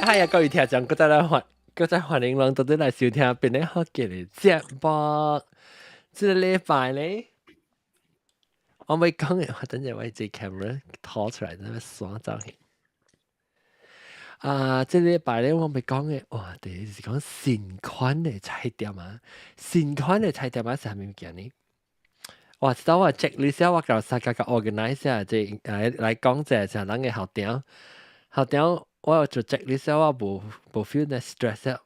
係啊，各位聽眾，閣再來歡，閣再歡迎攏倒轉來收聽變咧好嘅節目。這個禮拜咧，我欲講的，我等陣我這 camera 拖出來，等下刷走去。啊，這禮拜咧，我欲講的，哇，第一是講新款的菜店啊，新款的菜店啊是啥物物件呢？哇，知道我 checklist 我共三個個 organize 啊，這來講者像咱的校長，校長我有做 checklist，我無 feel 那 stress 啊。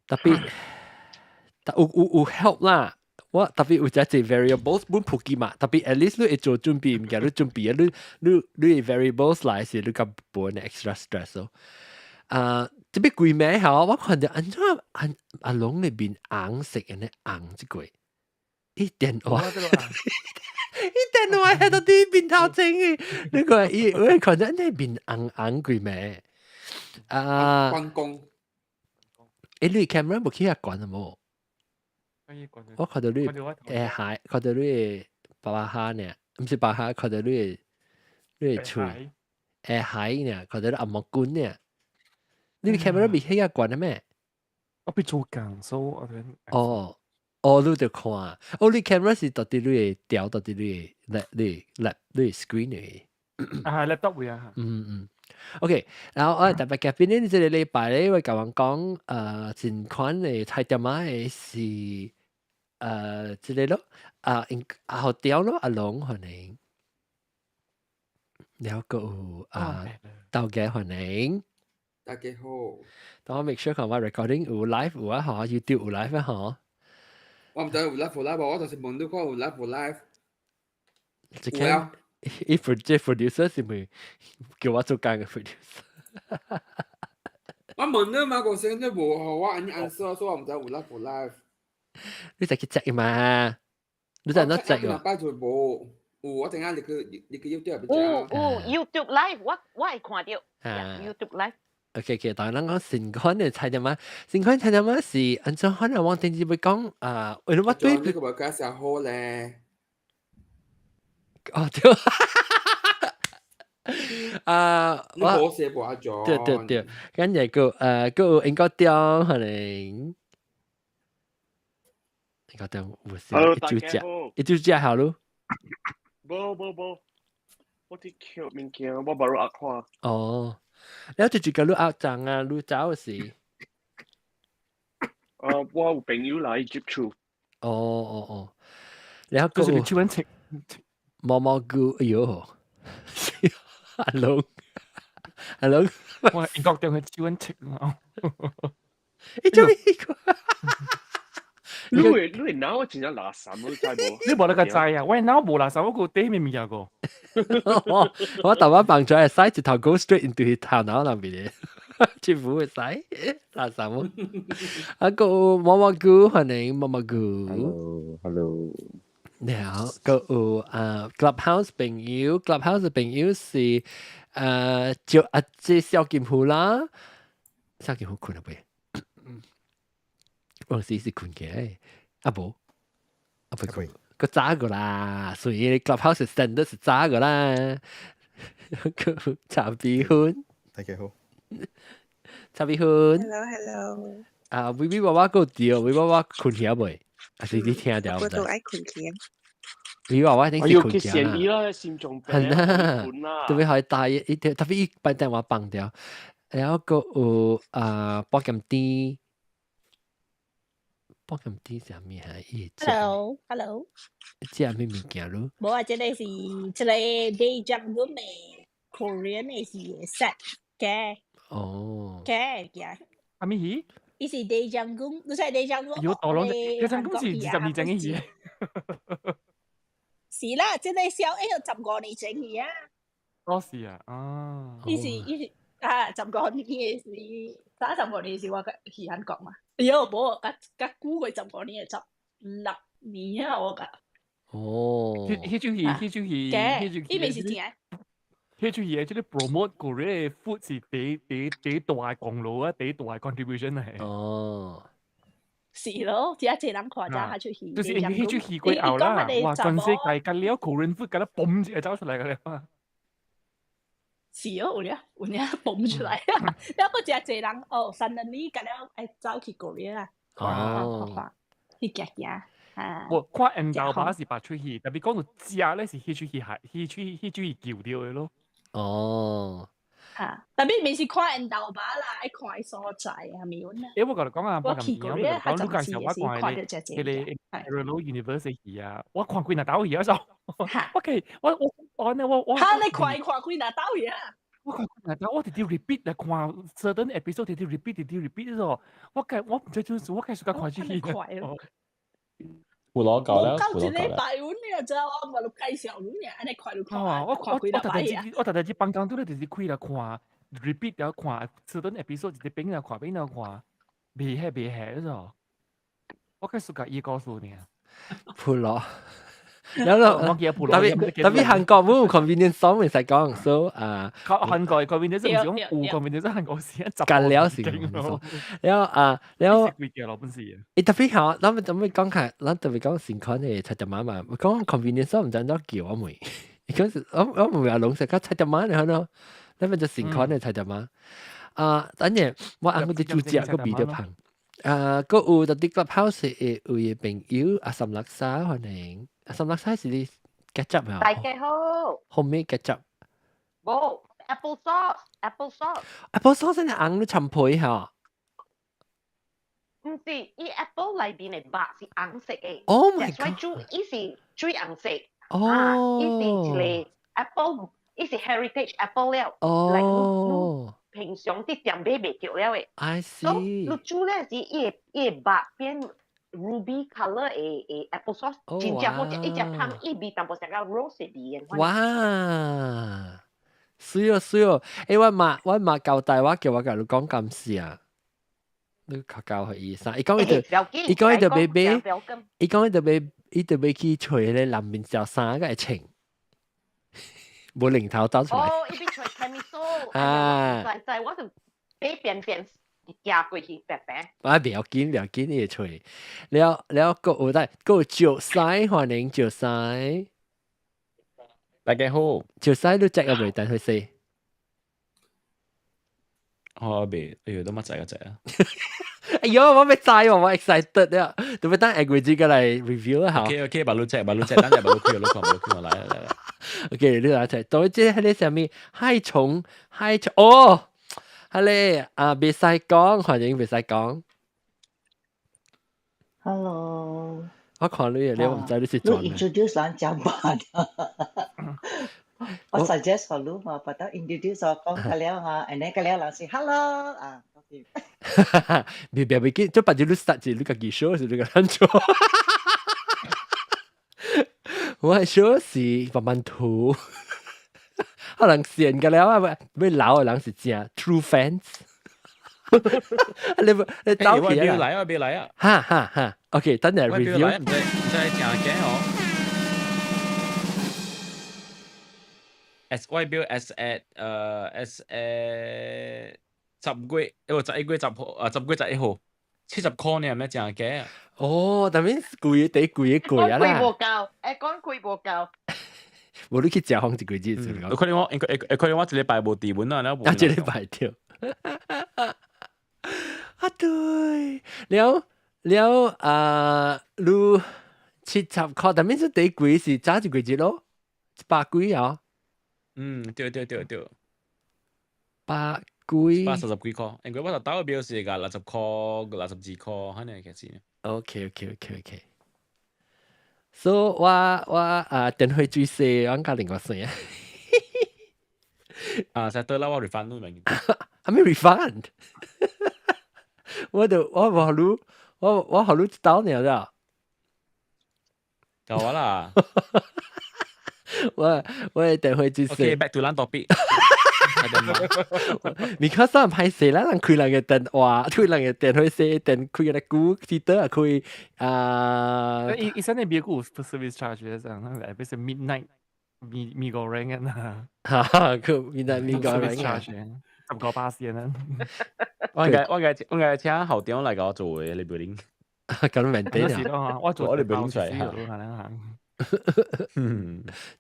特別，但有 help 啦。我特別有隻隻 variables 本普及嘛，特別 at least 你會做準備，物件你準備啊，你 variables 來時，你較無 extra stress 咯。啊，這邊規暝吼，我看著按怎阿阿龍的面紅色按呢紅這個，伊電話，伊電話喺度佇面頭前的，你看伊，我看著按呢面紅紅規暝。啊，關公，欸，你 camera 無去遐懸啊無？我看到你鞋，看到你的爸爸蝦呢，毋是爸蝦，看到你的喙，鞋呢，看到你阿毛棍呢。你 camera 未去遐懸的咩？我欲做工，所以我哦，哦，你就看，哦，你 camera 是佇你的調，佇你的你 lap 你的 screen 的。啊，laptop 會啊。嗯嗯，OK，然後我特別嘉賓呢，這個禮拜咧，我共人講，新款的菜店仔的是，這個咯，啊，應校長咯，阿龍歡迎，然後閣有啊，豆家歡迎，大家好。等我 make sure 看我 recording 有 live 有啊，嗬，YouTube 有 live 啊，嗬。我毋知有 live 無 live，我就是問你看有 live 無 live。這個伊這 producer 是咪叫我做工的 producer？我問你嘛，個聲你無予我按呢 answer，所以我毋知有 live 無 live。你就去 check 嘛？你就哪 check 啊？擺做無，有我陣間入去 YouTube 入有有 YouTube live，我會看著。YouTube live。 OK，當咱講新款的菜店仔，新款菜店仔是按怎可能我頂次欲講啊？為什麼對？呢個無介紹好咧。哦對，啊，我寫無阿做。對對對，跟住個閣有英國中可能，英國中有是一就食，一就食好咯。無無無，我佇抾物件，我無入看。哦，了就就共你壓重啊，你走時。我有朋友來接觸。哦哦哦，然後就是你手揾毛毛菇，哎喲，阿龍，阿龍，我英國中嘅手揾食嘛。你做咩個？你會腦真正垃圾，你知無？你無那個知啊？我腦無垃圾，我個底面物件個。我頭先放出來，使一頭 go straight into 佢頭腦內面的，政府會使垃圾冇。啊個毛毛菇，歡迎毛毛菇。 Hello，Hello。然後閣有啊，Clubhouse 朋友，Clubhouse 朋友是就啊，這小金虎啦，小金虎睏了未？往時是睏起，啊無，啊未睏，閣早過啦，所以 Clubhouse standard 是早過啦。閣茶比芬，大家好，茶比芬，Hello，Hello。啊，微微娃娃閣對，微娃娃睏起未？還是你聽著？我都愛睏起。微娃娃一定是睏起啦，心臟病係啦，特別可以帶一特別伊把電話放掉，然後閣有啊，保險店。保險店啥物啊？伊 Hello，Hello。食啥物物件咯？無啊，這個是這個 Daejanggeum 的 Korean 的是 set 嘅。哦。嘅嘅。啥物戲？伊是 Daejanggeum，你知 Daejanggeum？有大龍，Daejanggeum 是20年前的戲。是啦，這個小哎15年前去啊。哦，是啊，啊。伊是啊，十五年的是，打十五年是我去韓國嘛。哎喲，無，較較久過十五年的16年啊，我甲。哦。彼出戲，彼出戲，彼出戲，伊袂是正。彼出戲這個 promote Korea food 是第大的功勞啊，第大的 contribution 嚟。哦。是咯，這濟人看這彼出戲。就是因為彼出戲過後啦，哇！全世界甲了 Korean food 甲了嘣一下走出來個了。是哦，有了有了蹦出來啊！了個真濟人哦，suddenly 甲了愛走去 Korea 啦，看看看去行行啊！我看緣投肉是白喙戲，特別講到食咧是彼喙戲係彼喙彼喙戲舊掉的咯。哦。嚇，特別毋是看緣投肉啦，愛看伊所在啊，咪阮啊。欸，我共你講啊，我去過咧，講你介紹我看彼個彼個 Parallel Universe 戲啊，我看幾若兜戲啊，就我其我我我呢我我。嚇！你看看幾若兜戲啊？我看幾若兜，我直直 repeat 來看 certain episode，直直 repeat，直直 repeat 咯。我計我毋知做事，我計暑假看這戲。胡蘿夠啦，無夠一禮拜阮爾知我無介紹你爾，按呢快就看。我我逐日我逐日放工拄咧，就是開來看，repeat 了看，certain episode 一直變來看，變來看，袂遐袂遐咯。我計暑假伊告訴你。普羅。然後特別特別韓國冇 convenience store 會使講，所以啊，韓國 convenience 唔是講有 convenience 韓國是一幹了是，然後啊，然後伊特別好，咱們咱們講開，咱特別講新款的菜汁仔嘛，講 convenience store 毋知怎叫我妹，伊講是我我唔係攏食較菜汁仔你看咯，咱們就新款的菜汁仔，啊，等陣我翁個啲煮食個味道芳，啊，閣有特別 Clubhouse 的有的朋友阿三六沙歡迎。阿三六沙是你 ketchup 啊？大家好。 Homemade ketchup。無 apple sauce，apple sauce。 apple sauce 真係紅你陳皮嚇。毋是，伊 apple 內邊的肉是紅色的。 Oh my god！所以煮伊是水紅色。哦。伊是一個 apple，伊是 heritage apple 了。哦。平常佇店買袂著了的。 I see。你煮了時，伊會伊會肉變 ruby color 的的 apple sauce，真正好食，伊食芳，伊味淡薄食到 rose 味的。哇！媠哦媠哦！欸，我媽我媽交代我叫我共你講感謝，你較教予伊啥？伊講伊就伊講伊就欲買，伊講伊就欲伊就欲去揣彼個南面小衫個會穿，無領頭走出來。哦，伊欲揣 camisole 啊！在我就買邊邊行過去白白。啊，袂要緊，袂要緊，伊會揣。了了，閣有在，閣有石西，歡迎石西。大家好。石西你食個未？等去洗。我未，哎呦，都乜滯個滯啊！哎呦，我欲知喎，我 excited 了，就欲等下個月過來 review 下。 OK OK，把路食，把路食，等下把路開，路看，路開，來來來。 OK，你來食。到這彼個啥物害蟲，害蟲哦，彼個啊，袂使講，歡迎袂使講。 Hello。我看你，你毋知你是怎。你 introduce 人講吧。我 suggest for 你嘛，把它 introduce 我講個了哈，and then 個了人是 hello 啊。別別別緊，就把這你 start 是你家己 show 是你個人做。我係 show 是慢慢塗，可能線個了啊，欲老的人是正 true fans。你你走起啊！來啊！別來啊！哈哈哈，OK，等陣 review。毋知毋知誠驚哦。S 我表 S at 誒 S at 10月，哦11月10號啊，10月11號，70箍呢，咩誠驚啊？哦，但係貴得貴貴啊啦。講貴無夠，會講貴無夠。無你去食風一個月是有可能我，會可能我一禮拜無佇阮啊，啊，一禮拜對。啊對，了了啊，你70箍，但係是第貴是早一個月咯，100幾啊？嗯，對對對對。百幾？ 140幾箍，因為我頭兜表是個60箍、62箍，可能開始。 OK。So 我我啊電話最細，我加另外算啊。啊，實對啦，我 refund 你明？還沒 refund？我就我無予你，我我予你一刀爾了。夠我啦。我我的電話最細。 OK，back to 咱 topic。你看上歹勢啦，人開人嘅電話，開人嘅電話線，電開個鼓，記得啊開啊。伊伊現在別個有 service charge 這樣，那個是 midnight 咪咪 goreng 啊。哈哈，佢 midnight 咪 goreng 啊。 10個巴仙啊。我應該我應該我應該請校長來給我做嘅 labeling。咁問題啊！我做我 labeling 出來。可能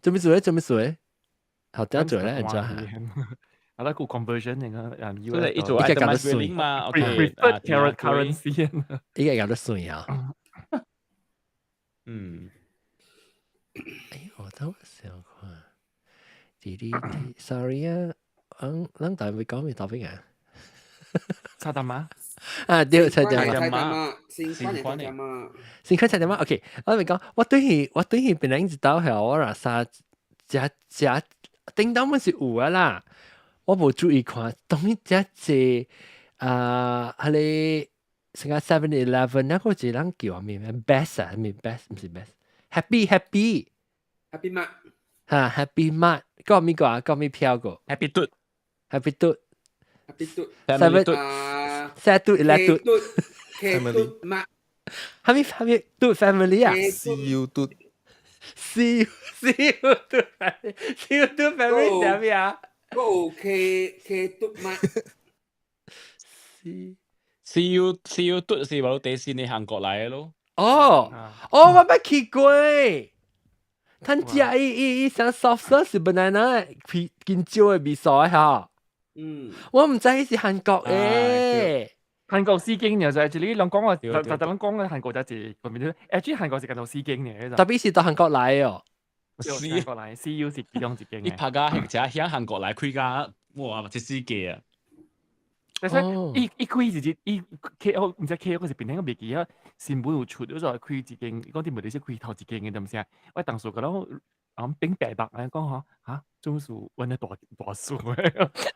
做咩做？做咩做？好，點做咧？按怎嚇？啊，那個 conversion 那個啊，US 伊個搞得算嘛，OK， preferred currency，伊個搞得算啊。嗯。哎，我都想看。滴滴滴，sorry 啊，咱咱大會講咩 topic 啊？菜單嗎？啊，對，菜單嘛，新款的菜單嘛，新款菜單嘛，OK。我咪講，我對佢本來一道係我話啥，食食頂當本是有啊啦，我無注意看，當然食濟啊，彼个成個 Seven Eleven 那個一人叫咩咩 Best 啊，咩 Best 毋是 Best，Happy Happy Happy Mart 哈 Happy Mart，個咪個啊，個咪票個 Happy 嘟 Happy 嘟 Happy 嘟 Seven 三嘟一嘟 K 嘟 Mart，哈咪哈咪嘟 Family 啊，C U 嘟 C C U 嘟 C U 嘟 Family 啥物啊？個 K K 嘟 Mart C C U C U 嘟是話迪士尼韓國來的咯。哦哦，我捌去過。趁食伊伊伊像 soft serve 是 banana 皮香蕉的味素的吼。我毋知伊是韓國的。韓國四間呢就係這裡人講話，就就人講嘅韓國就係嗰邊，actually 韓國是間四間呢。特別是到韓國來哦。是韓國來，C U 是其中一間。伊拍家係只響韓國來開家，哇！這四間啊。但是伊伊開是伊 K O 毋知 K O 是邊個袂記啊？新聞有出，咗就開一間，講啲問題是開頭一間嘅，對毋是啊？我當時覺得啊，頂白目啊，講吼嚇，總是阮咧大大數嘅，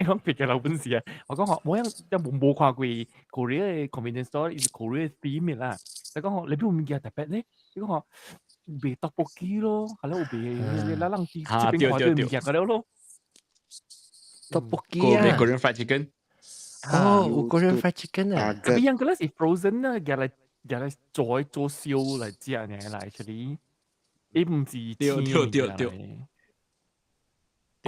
講別個老本事啊！我講吼，我樣一無無看過 Korea 嘅 convenience store，伊是 Korea theme 啦。你講吼，你邊有物件特別咧？你講吼，賣豆腐機咯，係咯，有賣，咱人這邊看到物件個了咯。豆腐機啊，Korean fried chicken。哦，有 Korean fried chicken 啊！特別樣個咧是 frozen 啊，夾來夾來做做燒來食呢，來 actually，伊毋是對對對對。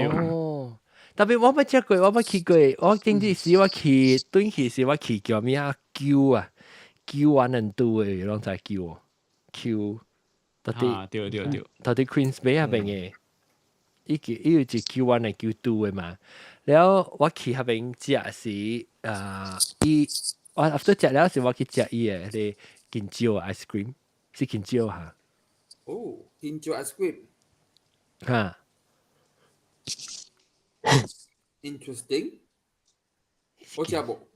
哦，特別我捌食過，我捌去過，我頂次時我去，轉去時我去叫咩啊？Q 啊，Q one and two 的，攏知 Q Q，到底對對對，到底 Queensway 那邊的，伊叫伊有一 Q one 和 Q two 的嘛。了我去彼邊食時，啊，伊我 after 食了時，我去食伊的彼个香蕉 ice cream，是香蕉哈。哦，香蕉 ice cream。哈。 Interesting。我食無。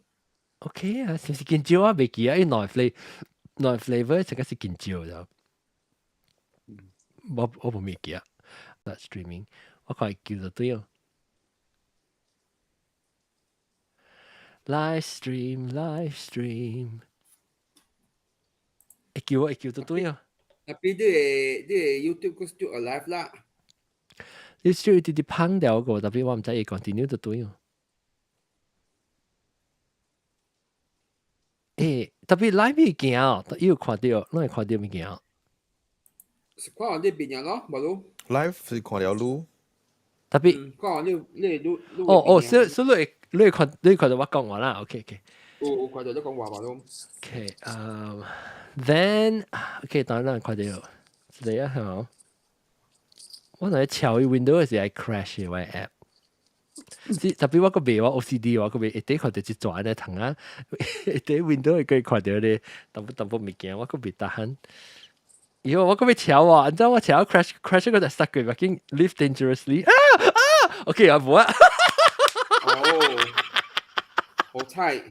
OK 啊，是毋是香蕉啊？袂記啊，伊內 flavor 內 flavor 這個是香蕉就。我我無記啊。Not streaming，我看叫就對哦。Live stream, live stream，會叫會叫就對哦。特別你個 YouTube 個 still alive 啦。你需要直直碰掉個，特別我毋知伊 continue 就對哦。欸，特別 live 物件哦，伊有看到，攏會看到物件。是看到你邊咯，無咯？Live 是看了你。特別看你你你你。哦哦，所所以你會你會看你會看到我講話啦，OK OK。有有看到你講話無咯？OK，then OK，當然看到，這個啊，係我若敲伊 window 時，愛 crash 我 app。是特別我個袂我 OCD 我個袂一直看到一轉咧糖啊，一直 window 會看到咧淡薄淡薄物件，我個袂得閒。以後我個欲敲啊，你知我敲 crash crash 個就塞過，目鏡 live dangerously 啊啊，OK 啊，無啊。哦，好彩啊！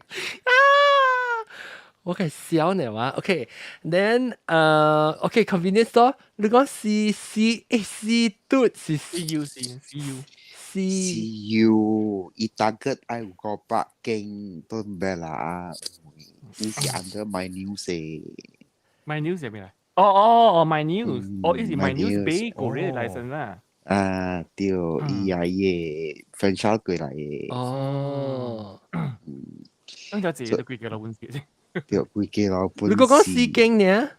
我開笑呢哇，OK，then OK convenience store，你講 C C 誒 C 嘟是 C U C C U C C U 伊 target 愛有500間都唔得啦，伊是 under my news 的。 My news 係咩嚟？哦哦哦，My news，哦，伊是 My news 俾 Korea license 啦。啊，對，伊也伊個 franchise 過來的。哦。咁就自己都幾個老本事啫。對，幾個老本事。你講講四間呢？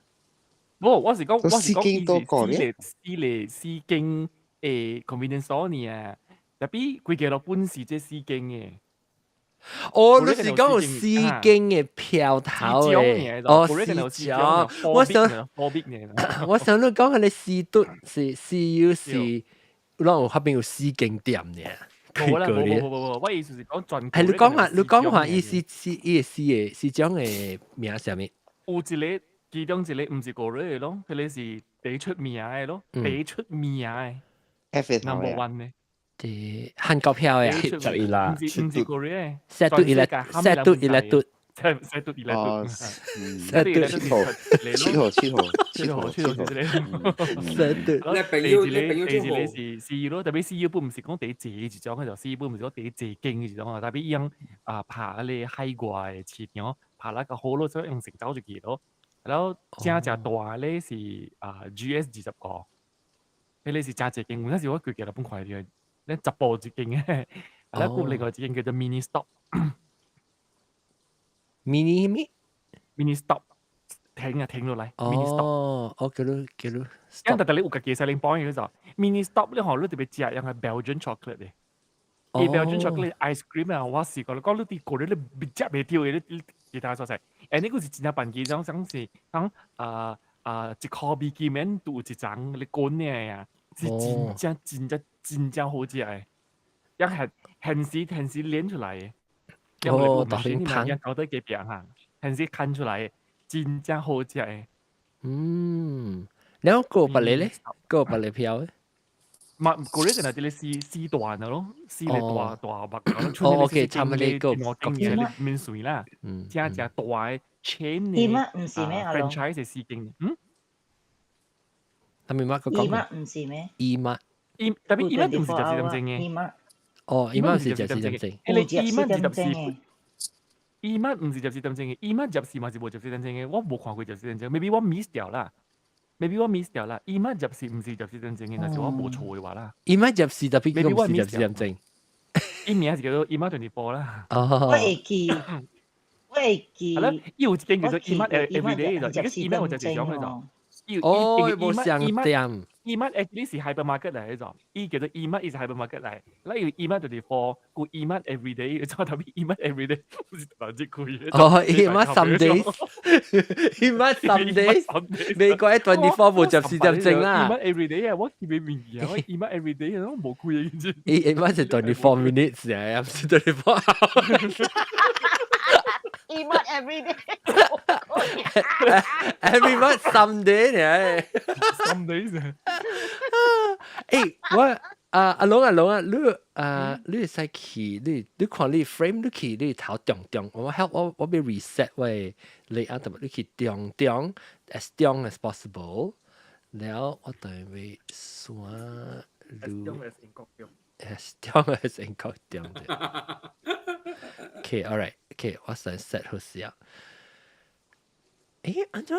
無，我是講我是講伊是四個四間誒 convenience store 呢啊，特別幾個老本事這四間嘅。哦，你是講有四間嘅票頭嘅，哦，四種，我想，我想你講係你四嘟是 C U 是攏有彼邊有四間店呢。冇啦，冇冇冇冇，我意思是講全。係你講話，你講話意思是伊個四個四種的名啥物？有一個，其中一個毋是個人的咯，彼個是第出名的咯，第出名的。 F number one 呢？啲韓國票的。十一啦，毋是個人的。 set 嘟伊來，set 嘟伊來嘟。 set 嘟伊來嘟。 set 嘟七號，七號，七號，七號，七號，就是咧。 set 嘟。你朋友，你朋友第一個是 C 咯，特別 C U 本毋是講第濟一種，就 C U 本毋是講第濟間一種啊，特別伊樣啊拍彼個海外的市場，拍那個好咯，所以用成走出去咯。然後正正大咧是啊 GS 25，彼個是正濟間，有陣時我規日本看著，咧10步一間嘅，啊，閣另外一間叫做 Mini Stop。 Mini 咩？Mini Stop 停啊停落來。Mini Stop。哦，我叫你叫你。因特特你有家己 selling point 嗰就 Mini Stop 咧，嗬，你特別食樣係 Belgian chocolate 嘅。伊 Belgian chocolate ice cream 啊，我試過，你講你佇過你你食袂到嘅，你其他所在。誒，呢個是真正辦機，種種是講啊啊一箍美金免都有一層你滾的啊，是真正真正真正好食的，一係現時現時練出來的。哦，大冰棒，搞得幾餅哈，現時看出來的，真正好食的。嗯，แล้ว個別個咧，個別個票咧？嘛，嗰啲就係啲四四段咯，四個大大目。哦，OK，差唔多個個個免稅啦。嗯，正正大的 chain 嘅。 E-Mart 唔是咩？阿龍？franchise 係四間。嗯？係咪乜個講？E-Mart 唔是咩？E-Mart。 E 特別 E-Mart 唔是14點鐘嘅。 E-Mart。哦，E-Mart 是14點鐘。你 E-Mart 24，E-Mart 唔是14點鐘嘅，E-Mart 入時嘛是無14點鐘嘅，我無看過14點鐘，maybe 我 miss 掉啦。maybe 我 miss 掉啦，E-Mart 入時唔是十四點鐘嘅，若是我無錯嘅話啦。 E-Mart 入時特別講唔是十四點鐘。伊名是叫做 E-Mart 24 啦。哦。我會記，我會記。係啦，伊有一間叫做 E-Mart Everyday 就，這個 E-Mart 我就係講嘅就。哦，無相店。 E-Mart actually 是 hypermarket 嚟嘅就，伊叫做 E-Mart 伊是 hypermarket 嚟，那有 E-Mart 24，個 E-Mart Everyday，就特別 E-Mart Everyday 唔是特別貴嘅。哦，E-Mart some days，E-Mart some days，美國24無14點鐘啦。 E-Mart Everyday 啊，我記袂明啊，我 E-Mart Everyday 我無開嘅。 E-Mart 是 24 minutes 啊，唔是 24 hours。 E-Mart everyday。 Every month someday 呢？Some days。誒，我啊阿龍阿龍啊，你啊你會使去，你你看你 frame 你去你頭中中，我 help 我我欲 reset 喂，你啊，特別你去中中 as 中 as possible，了我等於算你 as 中 as 英國中的。Okay, all right. Okay，我先 set 好先。誒，按怎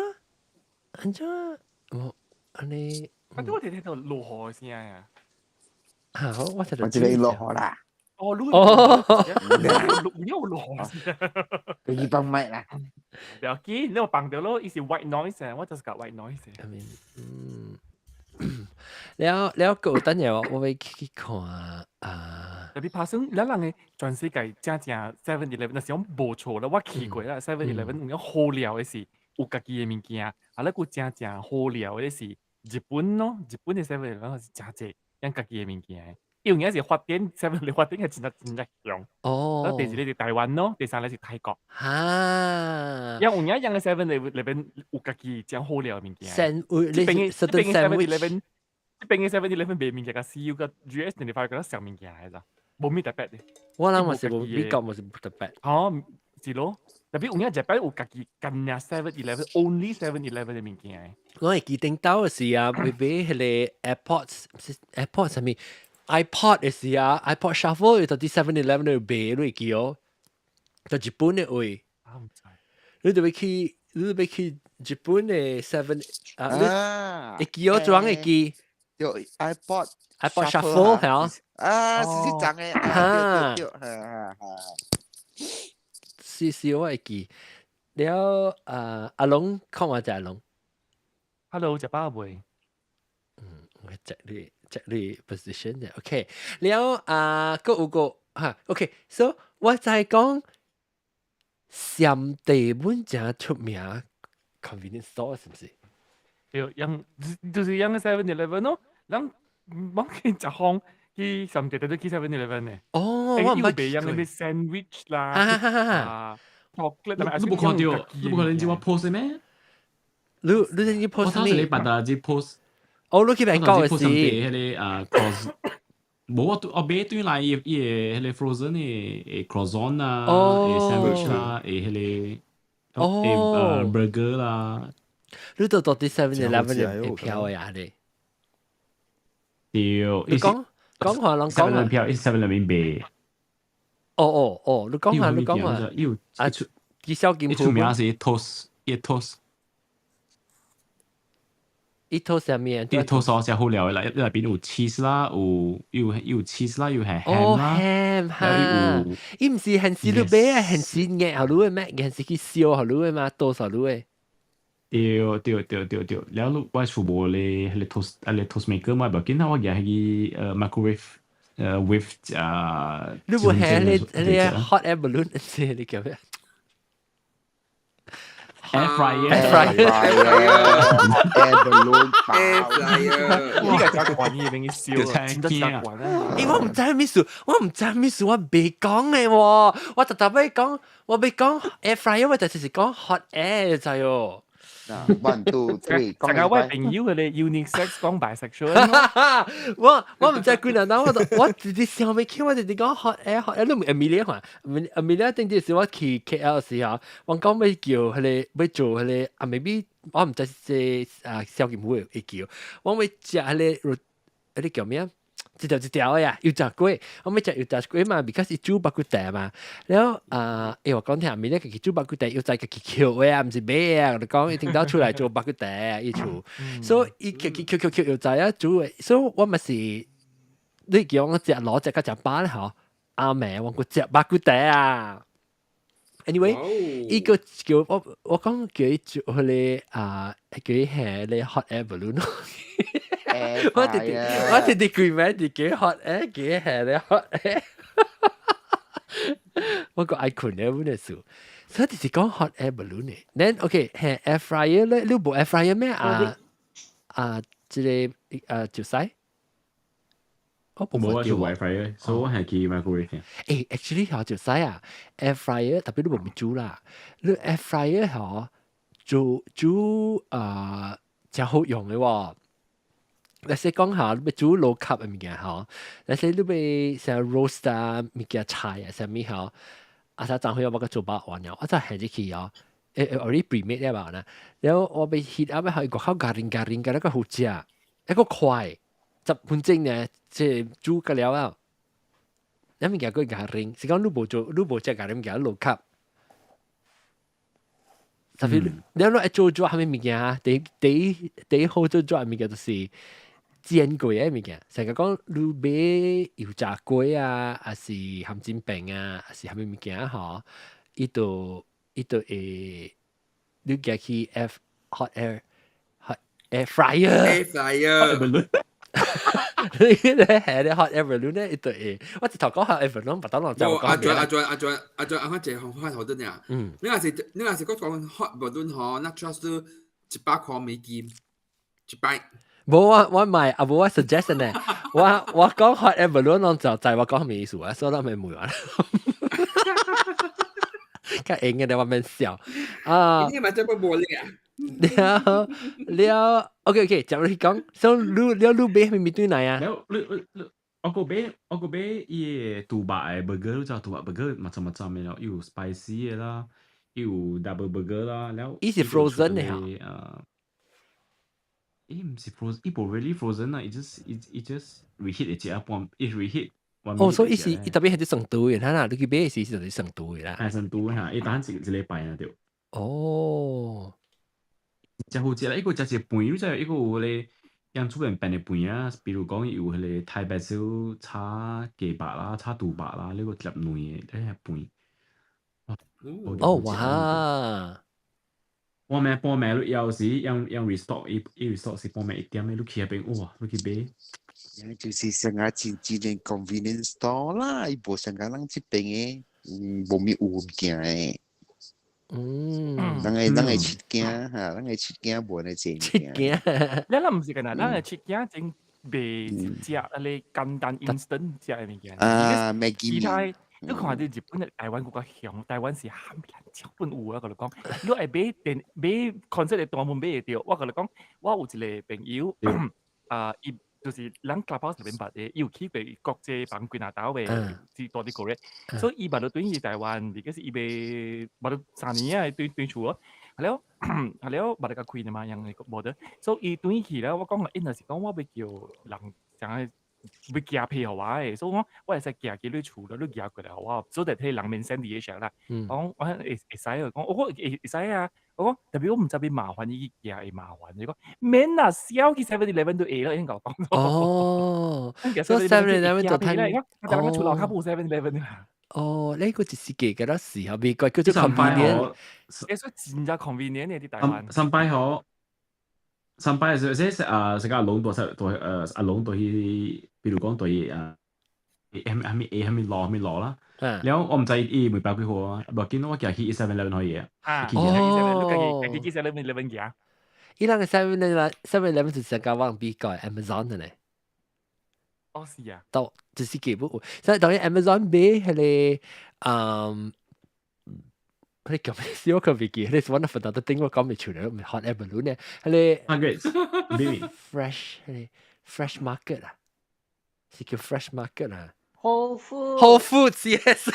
按怎我按呢？啊，我聽聽到落雨聲啊！好，我聽到我這邊落雨啦。哦，哦，有落雨聲。你幫麥啦。不要緊，你有放掉咯，伊是 white noise 啊，我就是講 white noise。 I mean，嗯，了了，個等下我會去看啊。特別拍算，咱人嘅全世界正正 Seven Eleven，若是講無錯啦，我去過啦，Seven Eleven 有好料的是有家己的物件，啊，咱閣正正好料的是日本咯，日本的 Seven Eleven 是誠濟咱家己的物件。有影是發展 Seven Eleven 發展係真正真正強。哦。第二個是台灣咯，第三個是泰國。哈。因有影樣嘅 Seven Eleven 有家己真好料的物件。 Sandwich，這邊這邊 Seven Eleven，這邊嘅 Seven Eleven 賣物件，佮 CU 佮 GS25 佮上物件的咋，無咩特別的。我諗嘛是無美國嘛是無特別。哦，是咯，特別有影日本有家己干爾 Seven Eleven only Seven Eleven 的物件。我會記頂到的時啊，會買彼个 AirPods，AirPods 啥物 iPod 的時啊，iPod Shuffle 伊到佇 Seven Eleven 度賣，你會記哦？到日本的位，你就欲去，你就欲去日本的 Seven 啊，會記哦，裝會記。對 iPod iPod Shuffle 係啊，啊，是是真的，啊，對對對，哈哈。是是，我會記。了啊，阿龍看我隻阿龍。 Hello，食飽未？嗯，我 check 你 check 你 position 啫。OK，了啊，閣有個哈，OK，so 我在講暹地本誠出名 convenience store 是毋是？對，樣就是樣個 Seven Eleven 咯。咱我去食風，去甚至都去 7-Eleven 呢。哦，我毋捌賣樣嘅 sandwich 啦，啊，chocolate。你無看到？你無看到我 post 咩？你你 post 我頭一禮拜特只 post。哦，你去邊講嘅是？迄個啊，cross。無我買對來伊伊個迄個 frozen 的 croissant 啊，sandwich 啦，迄個哦 burger 啦。你都到啲 7-Eleven 嘅票呀？你？對，你講講話攏講話。票，7-Eleven 賣。哦哦哦，你講話你講話。啊，佢小金鋪。出名是 toast，伊 toast。伊 toast 啥物？伊 toast 食好料的啦，內邊有 cheese 啦，有有有 cheese 啦，又係 ham 啦。 ham 哈，伊毋是現時你買啊，現時熱予你的咩？現時去燒予你的嘛，toast 予你的。對對對對對，了你我厝無咧，彼個 toast 啊個 toast maker 嘛，無緊啊，我舉彼個microwave with 啊。你無係你你 hot air balloon 是你叫咩？ Air fryer。 Air fryer。 Air balloon。 Air fryer。呢個習慣呢邊燒啊，真習慣啊！欸，我毋知咩事，我毋知咩事，我未講嘅喎，我特特欲講，我欲講 air fryer，我就是講 hot air 就喲。 One two three，成日我朋友佢哋 unisex 講 bisexual。我毋知幾難，我我直直想袂起，我直直講 hot air hot air，你毋 Amelia 看，Amelia 頂陣時我去 KL 時候，我講欲叫彼個欲做彼個啊，maybe 我毋知是啊蕭金會會叫，我欲食彼個彼個叫咩啊？一條一條的啊，油炸粿，我欲食油炸粿嘛，because 伊煮肉骨茶嘛，了後啊，欸我講聽咪咧，家己煮肉骨茶，又再家己抾的啊，毋是買啊，我就講伊聽到出來做肉骨茶啊，伊厝，所以伊家己抾抾抾油炸啊煮的，所以我嘛是，你叫我食滷食甲食飽咧吼，阿妹我閣食肉骨茶啊。Anyway，伊個叫我我講叫伊做彼個啊，叫伊下咧 hot air balloon。我直直我直直規名直叫 hot air，叫伊下咧 hot air。我閣愛睏咧，阮的事，所以就是講 hot air balloon 的。Then OK，下 air fryer 咧，你無 air fryer 咩啊？啊，這個啊就使。我無啊，做 air fryer，所以我係去 microwave。欸，actually 吼就使啊，air fryer 特別你無煮啦，你 air fryer 吼煮煮啊，誠好用的喎。若是講吼，你欲煮 low carb 的物件吼，若是你欲啥 roast 啊物件菜啊啥物吼，啊啥昨昏我閣做飽完了，我才下入去哦，欸 already pre-made 了吧呢？然後我欲 heat up 予伊外口 garing garing 個那個好食，一個快10分鐘呢，即煮個了啊。咱物件閣 garing，是講你無做，你無食 garing 物件 low carb。特別你若愛做做啥物物件，第第第一好做做物件就是煎過的物件，成日講你買油炸粿啊，抑是鹹煎餅啊，抑是啥物物件吼，伊就會你寄去 air hot air hot air fryer。 Air fryer。你咧係咧 hot air balloon 咧，伊就會我一頭講 hot air balloon，別當人就阿俊阿俊阿俊阿俊，阿看一個方法好得爾。你若是講講 hot balloon 吼，那 charge 100塊美金一擺。無我我買啊無我 suggest 呢，我講 hot air balloon 攏就知我講啥物意思啊，所以我咪問完。較閒嘅咧，我免笑啊。你嘛這麼無力啊？了了，OK OK，接落去講，所以你了你買啥物轉來啊？了你你你，我閣買伊個豬肉的 burger，你知豬肉 burger macam-macam 的咯，有 spicy 的啦，有 double burger 啦，了。伊是 frozen 的哈？伊毋是 frozen，伊無 really frozen 啊，伊 just 伊 just reheat 一下半，伊 reheat。哦，所以伊是伊特別係啲成都的，哈啦，你去買時是就是成都的啦。係成都嚇，伊等一一禮拜啊對。哦。誠好食啦，伊閣食一個飯，你知伊閣有彼個用出面變的飯啊，比如講有彼個 Thai basil 炒雞肉啦，炒豬肉啦，你閣粒卵的彼個飯。哦哇！半暝半暝你有時用用 restock，伊伊 restock 是半暝1點的，你去彼邊哇，你去買。就是上下真真的 convenience store 啦，伊無像講咱這邊的，無物有物件的。咱的七件哈，咱的七件無呢濟七件。咱咱毋是干那，咱的七件真賣食啊咧簡單 instant 食嘅物件。啊，Maggi 其他你看啲日本嘅台灣更較強，台灣是冚唪唥超本有啊！我同你講，你愛買電買 concert 嘅單本買會著。我共你講，我有一個朋友啊，伊就是咱 Clubhouse 入面捌的，伊有去過國際房幾若兜的，是住佇 Korea，所以伊捌到轉去台灣，而家是伊欲捌到3年啊，轉轉厝哦。係了，係了，捌得較開的嘛，樣個無得，所以伊轉去了，我講伊若是講我欲叫人啥個欲寄批予我的，所以我我會使寄去你厝了，你寄過來予我，所以彼人免 send 佇個啦。講我會會使哦，講我會會使啊。我講特別我毋知欲麻煩伊去寄會麻煩，伊講免啦，痟去 7-Eleven 都會啦，已經共我講。哦，所以 7-Eleven 就睇，我厝樓跤無 7-Eleven 啦。哦，呢個就是記得時候，美國叫做 convenient，誒，所以真正 convenient 的佇台灣。上擺好，上擺是這啊，是個阿龍多多阿龍多去，比如講對啊，係咪係咪 A 係咪攞係咪攞啦？然後我毋知伊每百幾號啊，無見我行去 7-Eleven 可以啊。啊，哦，你家己 7-Eleven 行。伊人個 7-Eleven 就是成個往美國 Amazon 的呢。哦，是啊。到就是基本，所以當然 Amazon 買彼個，彼個叫咩？我可袂記，彼個 one of the thing 我講袂出來，hot air balloon 呢？彼個 fresh 彼個 fresh market 啊，是叫 fresh market 啊。 Whole Foods。 Whole Foods yes。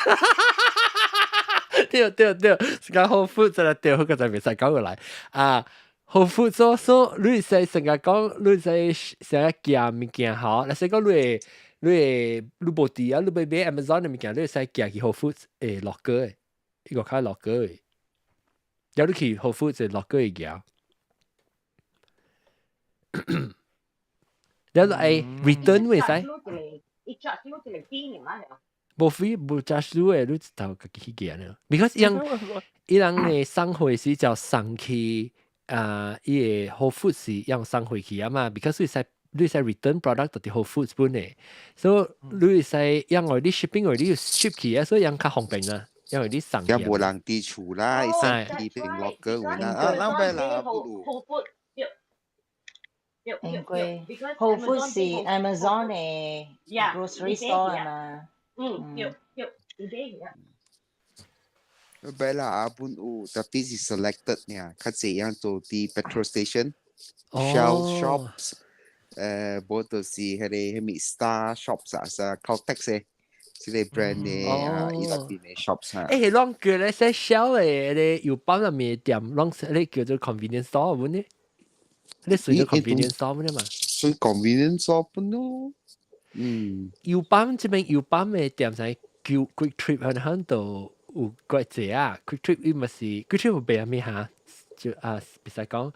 對對對，是講 Whole Foods 就對，嗰個就袂使講過來啊。Whole Foods 所所，你使成日講，你使成日寄物件吼，若是講你會你會你無佇啊，你欲買 Amazon 的物件，你會使寄去 Whole Foods 會 locker 的，伊個較 locker 的，了你去 Whole Foods 的 locker 會寄。了你愛 return 會使？伊 charge 你一個 fee 爾嘛？無 fee 無 charge 你的，你一頭家己去寄呢。Because 伊人伊人的送貨是叫送去。啊，伊個 Whole Foods 是用送回去啊嘛，because 你使 return product 到佇 Whole Foods 本的，所以你會使因為你 shipping 為你要 ship 去啊，所以樣較方便啊，因為你送去。也無人佇厝啦，伊送去邊 locker 位啦，啊，咱欲啦，不如。 Whole Foods 對對。應該 Whole Foods 是 Amazon 的 grocery store 嘛。嗯，對對，伊買啊。欲啦，啊本有，tapi 是 selected 爾，較濟樣做佇 petrol station、Shell shops，無就是彼個彼物 Star shops 啊，啥 Caltex 的，這個 brand 的啊，伊內邊的 shops 啊。欸，攏叫咧說 Shell 的彼個油泵入面店，攏咧叫做 convenience store 本呢？你算做 convenience store 本嘛？算 convenience store 本咯。嗯。油泵這邊油泵的店才叫 Quick Trip 喺響度。有幾濟啊？Quick Trip 伊嘛是 Quick Trip 有賣啥物哈？就啊，袂使講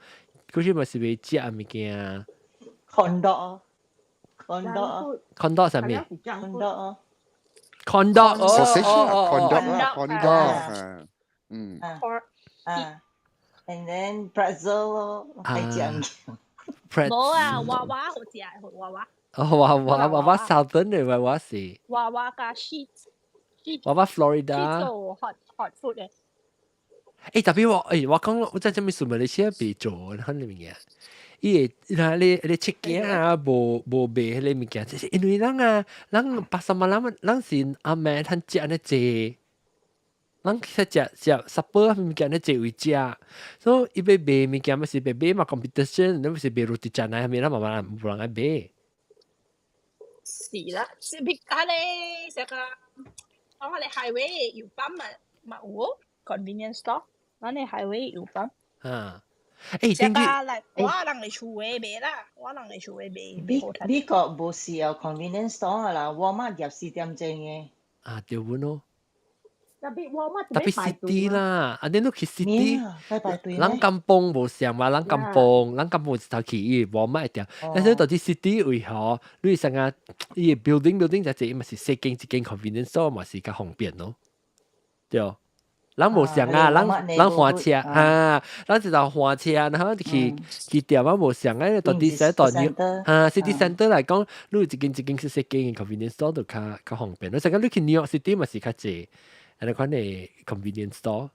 Quick Trip 嘛是賣食物件。 Corn dog，corn dog。 Corn dog 啥物？Corn dog。 Corn dog 哦哦，corn dog 啊，corn dog 啊，嗯。啊，and then pretzel 咯，係醬。冇啊，娃娃好食，娃娃。哦，娃娃娃娃 Southern 的娃娃是。娃娃加 Sheetz。娃娃 Florida。做 hot hot food 的。欸，特別我，欸，我講我在這邊數馬來西亞袂做，彼個物件。伊會，那你你切件啊，無無賣彼個物件，就是因為咱啊，咱 pasar malam，咱是阿妹通食按呢濟，咱去食食 supper 物件咧濟位食，所以伊欲賣物件，嘛是欲買嘛 competition，你毋是賣 roti canai，啥物，咱嘛嘛無人愛買。是啦，是別家咧，這個我哋 highway 油泵嘛嘛有 convenience store，咱哋 highway 油泵。啊，欸，這個來我人嘅厝的賣啦，我人嘅厝的賣。美美國無是有 convenience store 啦，Walmart 24點鐘的。啊，對本咯。特別 Walmart 特別 city 啦，啊，你都去 city，咱 kampung 無相嘛，咱 kampung，咱 kampung 一頭去伊 Walmart 店，但是到底 city 為何你成個伊 building building 就這嘛是細間一間 convenience store 嘛是較方便咯，對。咱無相啊，咱咱換車啊，咱一頭換車，然後去去店啊無相啊，到底使到你啊 city center 來講，你一間一間細細間 convenience store 就較較方便。你成個你去 New York City 嘛是較濟。按呢款的 convenience store。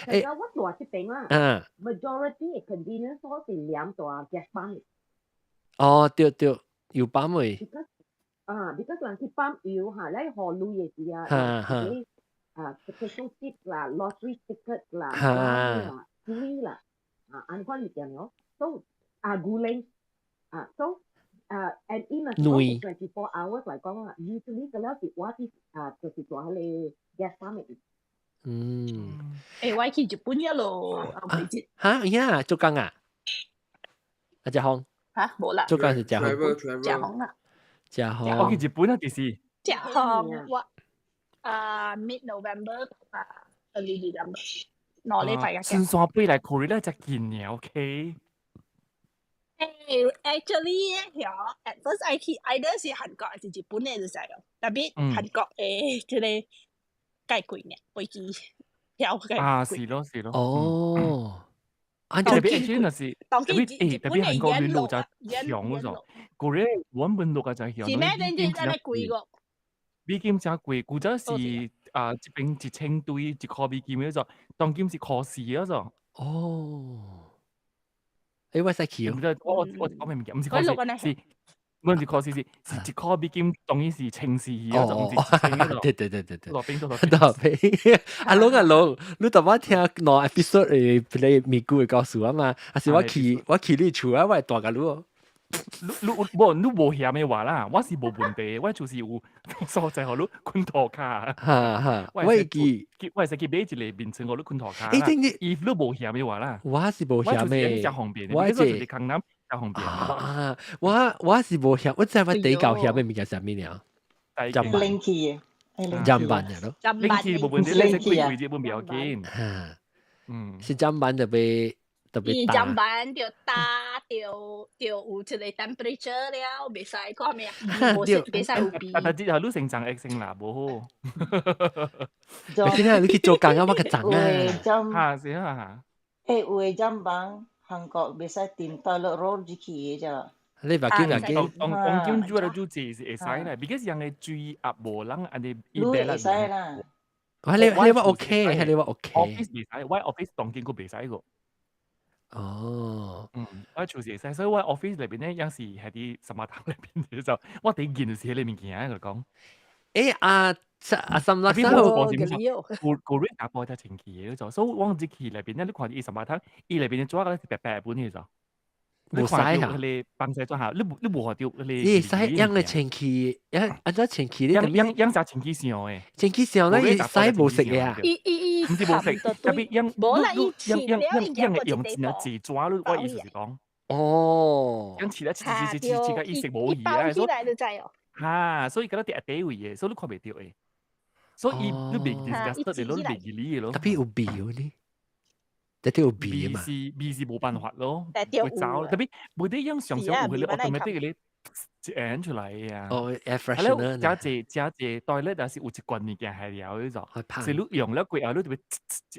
欸，我住這邊啊，majority 的 convenience store 是兩大 gas pump。哦，對對，油泵嘅。 Because 啊，because 人去泵油嚇，你何鐳嘅時啊，自己啊 potato chip 啦，lottery ticket 啦，啦，水啦，啊，按款物件咯，so 啊，牛奶啊，so 啊，and in a 24 hours 嚟講啊，usually 個了是我啲啊，就是做迄個 gas pump 嘅。欸，我去日本一路後尾節。嚇，呀，做工啊？阿隻康。嚇，無啦。做工是食紅。食紅啦。食紅。我去日本啊，就是。食紅，我啊 mid November 啊 early December 2禮拜嘅。新山飛來 Korea 咧，只近嘅，OK。欸，actually 咧，at first I 去 either 是韓國還是日本嘅就使咯，特別韓國嘅這個較貴呢，飛機票較貴。啊，是咯，是咯。哦。啊，特別 actually 若是特別欸，特別韓國聯絡就強嗰種，Korea 原本落個就強。是咩？你知真係貴個？美金真貴，古早是啊，這邊1000對1箍美金嗰種，當今是箍4嗰種。哦。欸，我使去哦。我講咩物件？毋是箍四，是，毋是箍四，是1箍美金，當然是1400嗰種，毋是1000嗰種。對對對對對。落邊都落邊。阿龍阿龍，你頭擺聽兩 episode 誒，play 咪古嘅故事啊嘛？還是我去你厝啊，我會帶甲你哦。你你無你無嫌的話啦，我是無問題，我就是有所在予你睏塗跤。哈哈，我會記，我會使去買一個眠床予你睏塗跤。欸，等你，if 你無嫌的話啦，我是無嫌的，真方便，我是空南真方便。啊，我是無嫌，我知我第一夠嫌的物件啥物爾？砧板。冷氣嘅，砧板嘅咯。冷氣無問題，你貴貴這本不要緊。是砧板特別特別大。砧板就大，就就有一個 temperature 了，袂使看咩，無袂使有味。但係之後你成長會成啦，無好。你現在你去做工啊，我較髒啊。哈，是啊。欸，有的砧板韓國袂使掂 toilet roll 入去的啫。你把緊把緊。當當今主要主治是會使啦，because 人的水壓無人按呢你會使啦。我你話 OK，你話 OK。 office 袂使，我 office 當今閣袂使個。哦。嗯，我厝是會使，所以我 office 裏邊咧，有時係佇什麼堂裏邊就，我第一件就是迄個物件就講。欸啊，啊三六三號。個個瑞打波才清氣的就，所以我入去內邊咧，你看伊什麼堂，伊內邊的紙個是白白本的就。無使啊！迄個放西轉下，你無看著彼個。你使養個清氣，養按怎清氣？你養養養啥清氣上的？清氣上咧，伊使無色的啊？伊伊伊毋是無色，特別養無啦，伊養養養養的用真濟紙，你我意思是講。哦。養起來，切切切切切，伊色無異啊，所以來就知哦。哈，所以敢若佇底位的，所以你看袂著的。所以伊你袂 disgusted 的，你袂記你的咯。特別有味呢？特別有味嘛？味是味是無辦法咯，會走。特別無得樣常常有彼個 automatic 咧一按出來的啊。哦，air freshener。加濟加濟 toilet 也是有一罐物件係了彼種，是你用了過後，你就會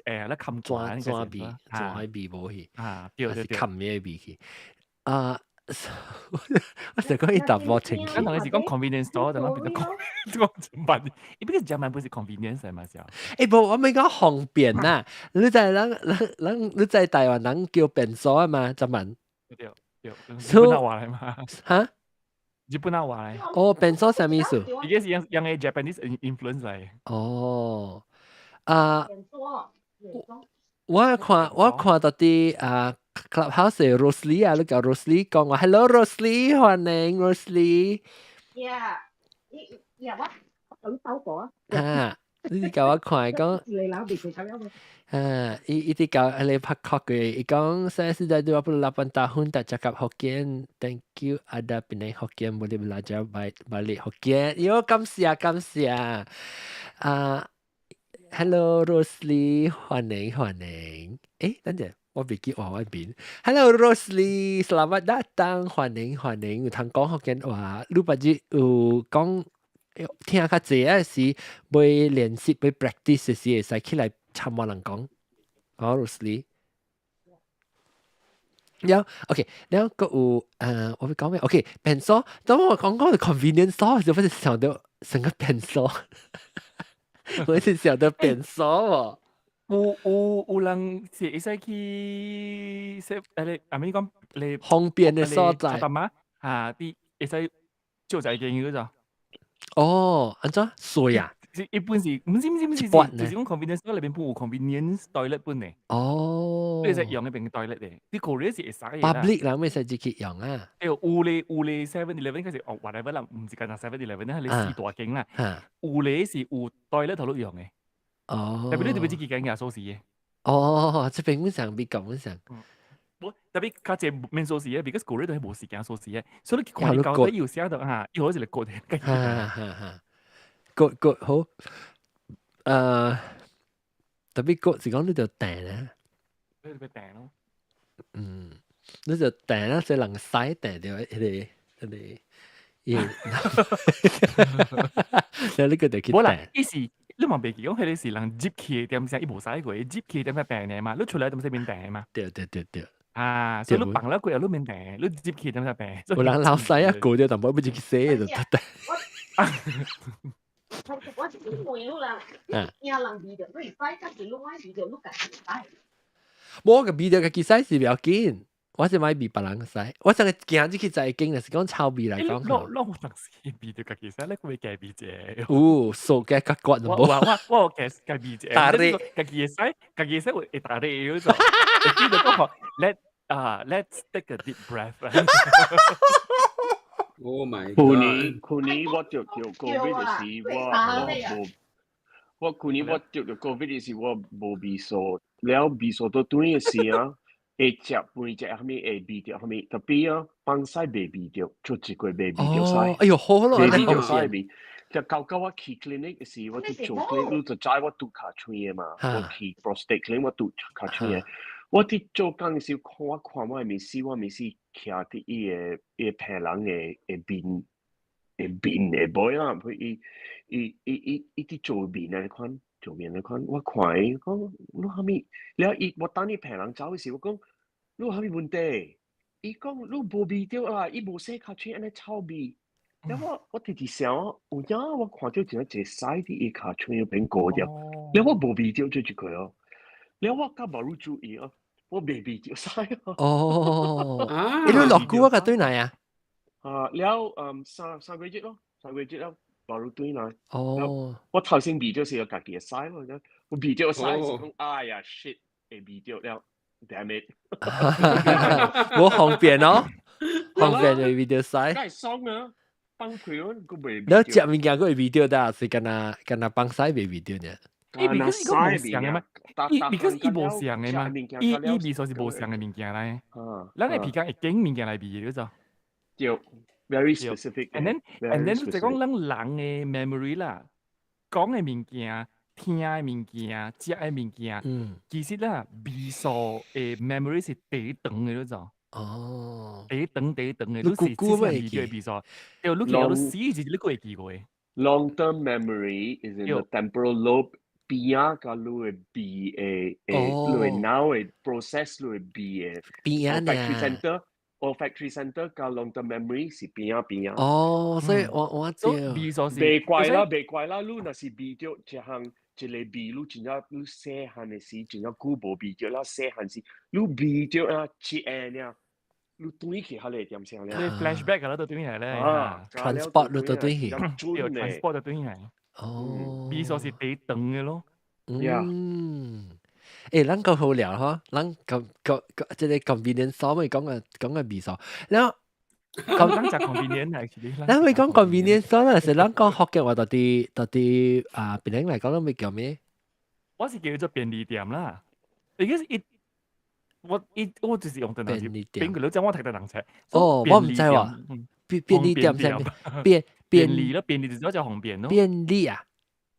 咧冚轉轉味，轉彼味無去。啊，對對對。冚咩味去？啊，我就講伊淡薄清氣。咱同你是講 convenience store，就咱變做講講砧板，伊比個砧板不是 convenience 嘛？是啊。欸，無，我咪講方便啦。你知人人人，你知台灣人叫便所啊嘛？砧板。對對。日本話來嘛？哈？日本話來。哦，便所啥意思？伊個是用用個 Japanese influence 來。哦，啊。我看到啲啊。Clubhouse 嘅 Rosely 啊，你叫 Rosely 講話，Hello Rosely，歡迎 Rosely。 Yeah，呀我等包過啊。啊，你叫我看講。啊，伊伊啲教你拍確嘅，伊講 saya sudah 28 tahun tak cakap Hokkien, thank you ada Penang Hokkien boleh belajar baik balik Hokkien. 喲，感謝感謝。啊，Hello Rosely，歡迎歡迎。誒，等陣。我袂記話我邊。Hello Rosely，selamat datang，歡迎歡迎。有通講福建話，你捌日有講聽較濟啊是欲練習欲 practice 時會使起來參我人講。好，Rosely。了，OK，了閣有我欲講咩？OK，便所，當我講講 convenience store 時，我就想到成個便所，我是想到便所喎。有有人是會使去說，你阿咪講你方便的所在。嘛？嚇，啲會使借一間嗰咋？哦，按怎稅啊？是一般是，毋是毋是毋是，就是講 convenience store 裏邊本有 convenience toilet 本嘅。哦。你會使用嗰邊 toilet 嘅，啲 Korea 是會使嘅。 Public 啦，會使自己用啊。對，有咧有咧 7-Eleven 嗰時哦，whatever 啦，毋是干焦 7-Eleven 咧，係你四大間啦。有咧是有 toilet 頭都用嘅。哦。特別你特別自己間嘅鎖匙嘅。哦，這邊本上比講本上。無，特別較濟免鎖匙嘅，because Korea 都係無時間鎖匙嘅，所以你看伊到底有寫到嚇，伊好似嚟割嘅。哈哈哈。割割好，特別割是講你就訂咧，你就訂咯。嗯，你就訂啦，這人使訂著彼个彼個，伊，你個就去無啦，伊是你嘛袂記講彼个是人入去的點聲，伊無使過，入去點才訂的嘛，你出來點使免訂嘛。對對對對。啊，所以你放了過後你免訂，你入去點才訂。有人老細啊，過咗淡薄，欲入去洗就得得。我是問你啦，你驚人味著，你會使，但是你愛味著，你家己會使。無個味著家己洗是袂要緊，我是莫味別人洗。我上個行入去就會經，就是講臭味來講。攏攏有當時味著家己洗，你會加味者。有數加較刮就無。我我我有加加味者，打理家己會洗，家己會洗會打理嗰種。會記得講 let 啊，let's take a deep breath。 Oh my 去年去年我著著 COVID 的時，我我無我去年我著著 COVID 的時，我無味素，了味素都轉的時啊，會食飯食啥物會味著啥物，特別啊，放屎袂味著，做一個袂味著屎。哎喲，好咯，袂味著屎味。就到到我去 clinic 的時，我去做 clinic，你就知我拄尻川的嘛，我去 prostate clinic，我拄尻川的。我佇做工的時，看我看我的面試，我面試徛佇伊個病人的面的面的尾啦，佢伊伊伊伊伊佇做面按呢款，做面按呢款，我看伊講你啥物？了伊我等伊病人走的時，我講你有啥物問題？伊講你無味著啦，伊無洗尻川按呢臭味。了我我直直想，有影我看著真一個屎佇伊尻川邊過著，了我無味著這一個哦。了我較無注意哦，我袂味著屎哦。哦，你落久啊個轉來啊？啊，了嗯三三個月咯，三個月了，無轉來。哦，我頭先味著是家己的屎咯，我味著屎是講，哎呀 shit，會味著了，damn it。無方便哦，方便就味著屎。梗係爽啊，放屁我個袂。你食物件閣會味著得，是干焦干焦放屎袂味著呢？伊 because 伊個無相的嘛，伊 because 伊無相的嘛，伊伊味素是無相的物件來。咱的鼻孔會揀物件來味的，你知？對，very specific。 And then 就講咱人的 memory 啦，講的物件、聽的物件、食的物件，其實啦，味素的 memory 是第一長的，你知？哦，第一長第一長的，你你是久久味著味素，對，你記得你死時你閣會記過。 Long term memory is in the temporal lobe 邊仔佮你的味的的，你的腦的 process 你的味的邊仔 olfactory center，olfactory center 佮 long term memory 是邊仔邊仔。哦，所以我我知。味素是袂怪啦，袂怪啦，你若是味著一項一個味，你真正你細漢的時，真正久無味著啦，細漢時你味著啊一下爾，你轉去彼個點聲咧？你 flashback 啦，都轉來咧。啊，transport 你都轉去，transport 就轉來。哦，味素是第一長的咯。嗯，欸，咱夠好聊吼，咱咁咁這个 convenience store 咪講個講個味素，然後咁咱食 convenience 係，咱會講 convenience store 啦，是咱講福建話到底到底啊，別人來講攏會叫咩？我是叫做便利店啦，伊個是一我一我就是用便利店，邊個你知我讀得人冊。哦，我毋知喎，便便利店啥物？便便利咯，便利就是叫方便咯。便利啊！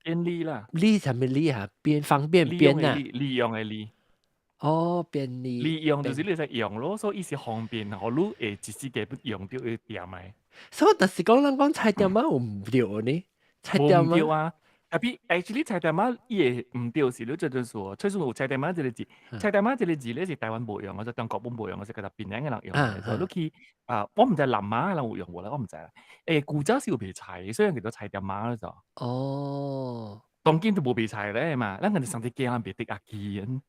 便利啦，利啥物利啊？便方便便啊？利用的利。哦，便利。利用就是你使用咯，所以伊是方便，予你會一時間不用著會店的。所以就是講，咱講菜店仔有毋對呢？菜店毋對啊！特別 actually 菜店仔伊會毋對是，你這陣說，吹算有菜店仔這个字，菜店仔這个字咧是台灣無用，或者中國本無用，或者佮檳城的人用的。所以你去啊，我毋知南馬的人有用無啦，我毋知啦。欸，古早是有賣菜，所以叫做菜店仔咯就。哦。當今都無賣菜咧嘛，咱個上次驚人袂得阿記咁，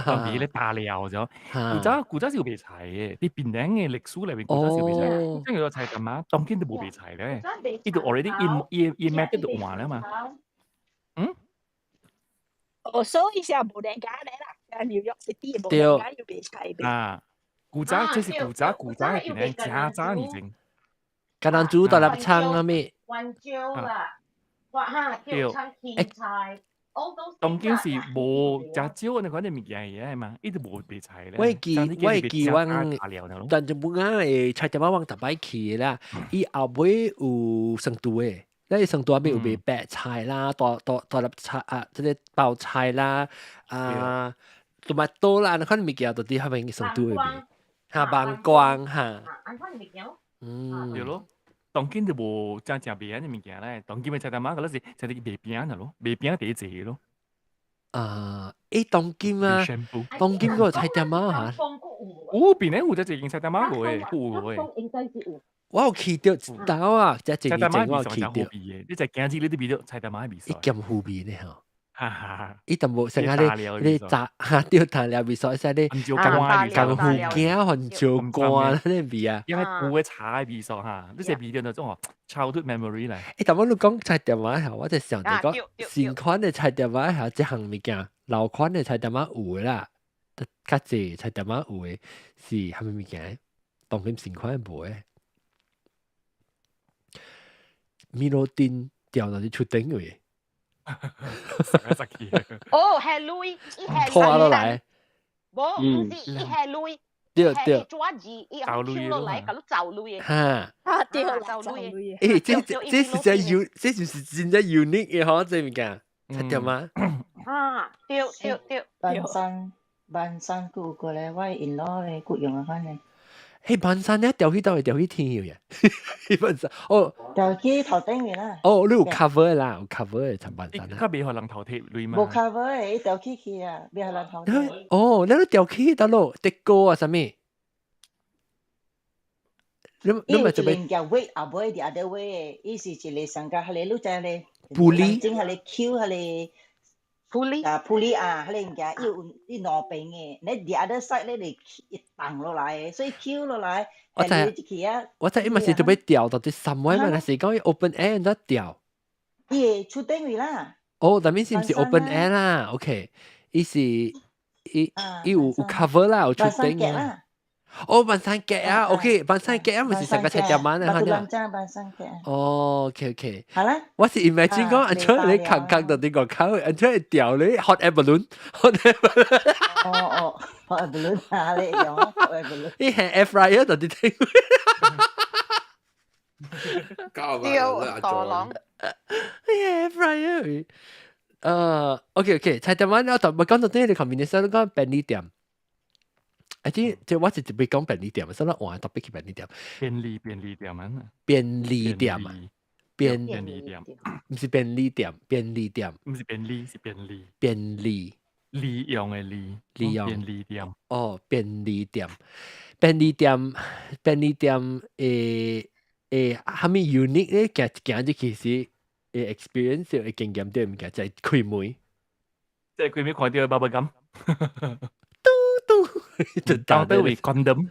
當時咧打料咗。古早古早是有賣菜嘅，佇檳城嘅歷史內面，古早是有賣菜。這個菜店仔，當今都無賣菜咧，伊就 already 伊伊伊 method 就換了嘛。嗯？哦，所以是無人家咧啦，New York City 無人家要賣菜。啊，古早這是古早古早嘅檳城，真早以前。橄欖煮大粒葱啊咩？番椒啦。哇哈，對，青菜，當今是無誠少那款的物件嘅嘛，伊都無賣菜咧。我會記阮，但就本啊會菜店仔往逐擺去啦，伊後尾有成都的，咱成都仔邊有賣白菜啦，大大大粒菜啊，這個包菜啦，啊，同埋多啦，那款物件都佇遐邊成都的賣，哈，網光哈，嗯，對咯。當今就無真正賣按呢物件咧，當今的菜店仔嗰陣時就係賣餅的咯，賣餅第一濟咯。啊，欸，當今啊，當今嗰個菜店仔嚇，有邊咧有隻一間菜店仔個的，有個的。我有去著一道啊，這一年前我有去著。你在今日你都味著菜店仔的味素。伊兼麩味呢吼。哈哈，伊淡薄成下咧，咧炸哈對，淡料味素，使咧共共麩羹番椒乾那味啊。因為舊的茶的味素哈，你這味道那種哦，childhood memory 來。欸，但我你講菜店仔吼，我就想著講新款的菜店仔吼，這項物件老款的菜店仔有的啦，較濟菜店仔有的是蝦米物件？當今新款的無的。米羅丁掉到去出頂位。哦，係鐳，伊係拖落來。無，毋是，伊係鐳。對對。紙字，伊抽落來，共你走鐳的。哈。啊，對，走鐳的。欸，這這是真 u，這就是真正 unique 的吼，這物件，菜店仔。啊，對對對。板山板山閣有過來，我 in law 咧，閣用啊款咧。嘿，板山你掉去佗位掉去天嘅？板山哦，掉去頭頂面啦。哦，你有 cover 啦，有 cover 的層板山。較袂予人頭貼鐳嘛？無 cover 的，伊掉起去啊，袂予人頭貼。哦，你都掉去佗落跌高啊，啥物？你你咪就伊有一個叫 weight 後尾 the other way 的，伊是一個上加彼個你知咧？ Pulley 整彼個 Q 彼個。 Pulley 啊，pulley 啊，彼個物件伊有伊兩邊的，你 the other side 咧是會動落來的，所以 Q 落來，我知，我知，伊嘛是準備掉到佇三位嘛，若是講伊 open air 怎掉？伊會出頂位啦。哦，但係是毋是 open air 啦？OK，伊是伊伊有有 cover 啦，有出頂啦。哦，板山夾啊，OK，板山夾啊，毋是成個菜店仔咧，嚇。板山夾。哦，OK OK。好啦。我是 imagine 講，按怎你扛扛到佇外口，按怎會掉咧 hot air balloon，hot air balloon。哦哦，hot air balloon 啊，你用 hot air balloon。伊係 air fryer 到佇頂。掉大浪。 air fryer。OK OK，菜店仔我頭咪講到啲你 convenience，你講便利店。I think 即我是特別講便利店，所以我換特別去便利店。便利便利店啊？便利店啊？便便利店，毋是便利店，便利店，毋是便利，是便利。便利，利用的利，利用便利店。哦，便利店，便利店，便利店，誒誒，蝦米 unique 咧？行行入去時，會 experience 會經驗到物件，就係開門。即係開門看著 bubble gum。嘟就到底為 condom，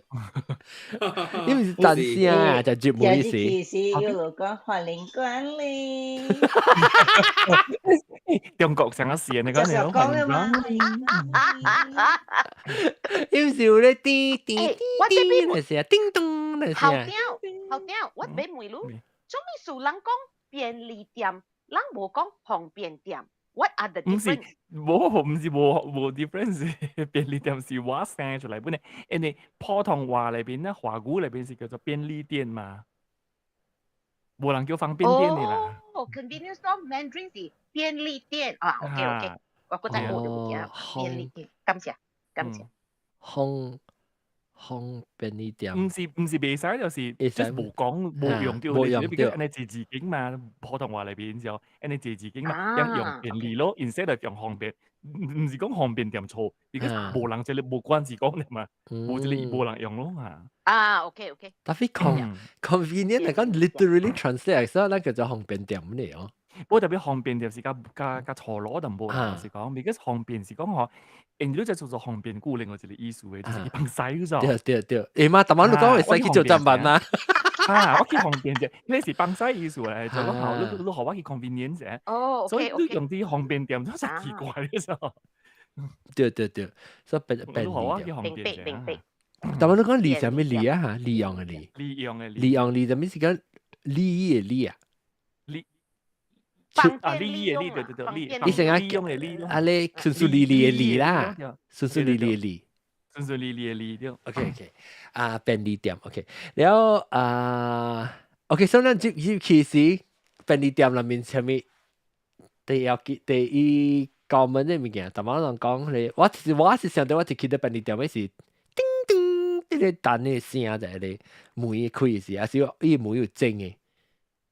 因為是單聲啊，就接冇意思。其實有講歡迎光臨。中國上個時你講你講歡迎光臨。因為是有咧滴滴滴滴，那是啊，叮咚那是後邊後邊，我欲問你，做咩事人講便利店，人無講方便店？What are the 毋是 difference？無，毋是無無 difference，便利店是我生出來本來，因為普通話裏邊咧，華語裏邊是叫做便利店嘛，無人叫方便店的啦。哦，convenience store Mandarin 是便利店啊，OK OK，我閣再學著物件，便利店，感謝感謝。方方便利店，毋是袂使，就是就是無講無用著，無用著。按呢字字經嘛，普通話裏邊就按呢字字經嘛，用用便利咯，instead of 用方便，毋是講方便店錯，而家無人這個無關係講的嘛，無這個無人用咯嚇。啊，OK OK。但係 convenient 嚟講，literally translate 所以咱叫做方便店嚟哦。不過特別方便就是較較較錯攞淡薄，就是講，because 方便是講嗬，因為你就做做方便，固另外一個意思嘅，就是去幫使咗。對對對，欸嘛，逐晚你講會使去做砧板嘛？啊，我去方便啫，你是幫使意思嚟，就講好，你你予我去 convenience 啫。哦，所以你用啲方便店都真奇怪嘅時候。對對對，所以便便利店。明白明白。但係你講利啥物利啊？嚇，利用嘅利。利用嘅利。利用利，啥物是講利益嘅利啊？利。啊，利益嘅利，對對對，利。你成日利用嘅利。啊，你順順利利嘅利啦，順順利利嘅利。順順利利嘅利對。 OK OK，啊，便利店 OK，然後啊，OK，所以咱入入去時便利店內面啥物？第一第一高門的物件，逐擺人講咧，我是我是想到我一去到便利店的是叮叮，這個彈的聲在咧門開時，還是伊門有整的。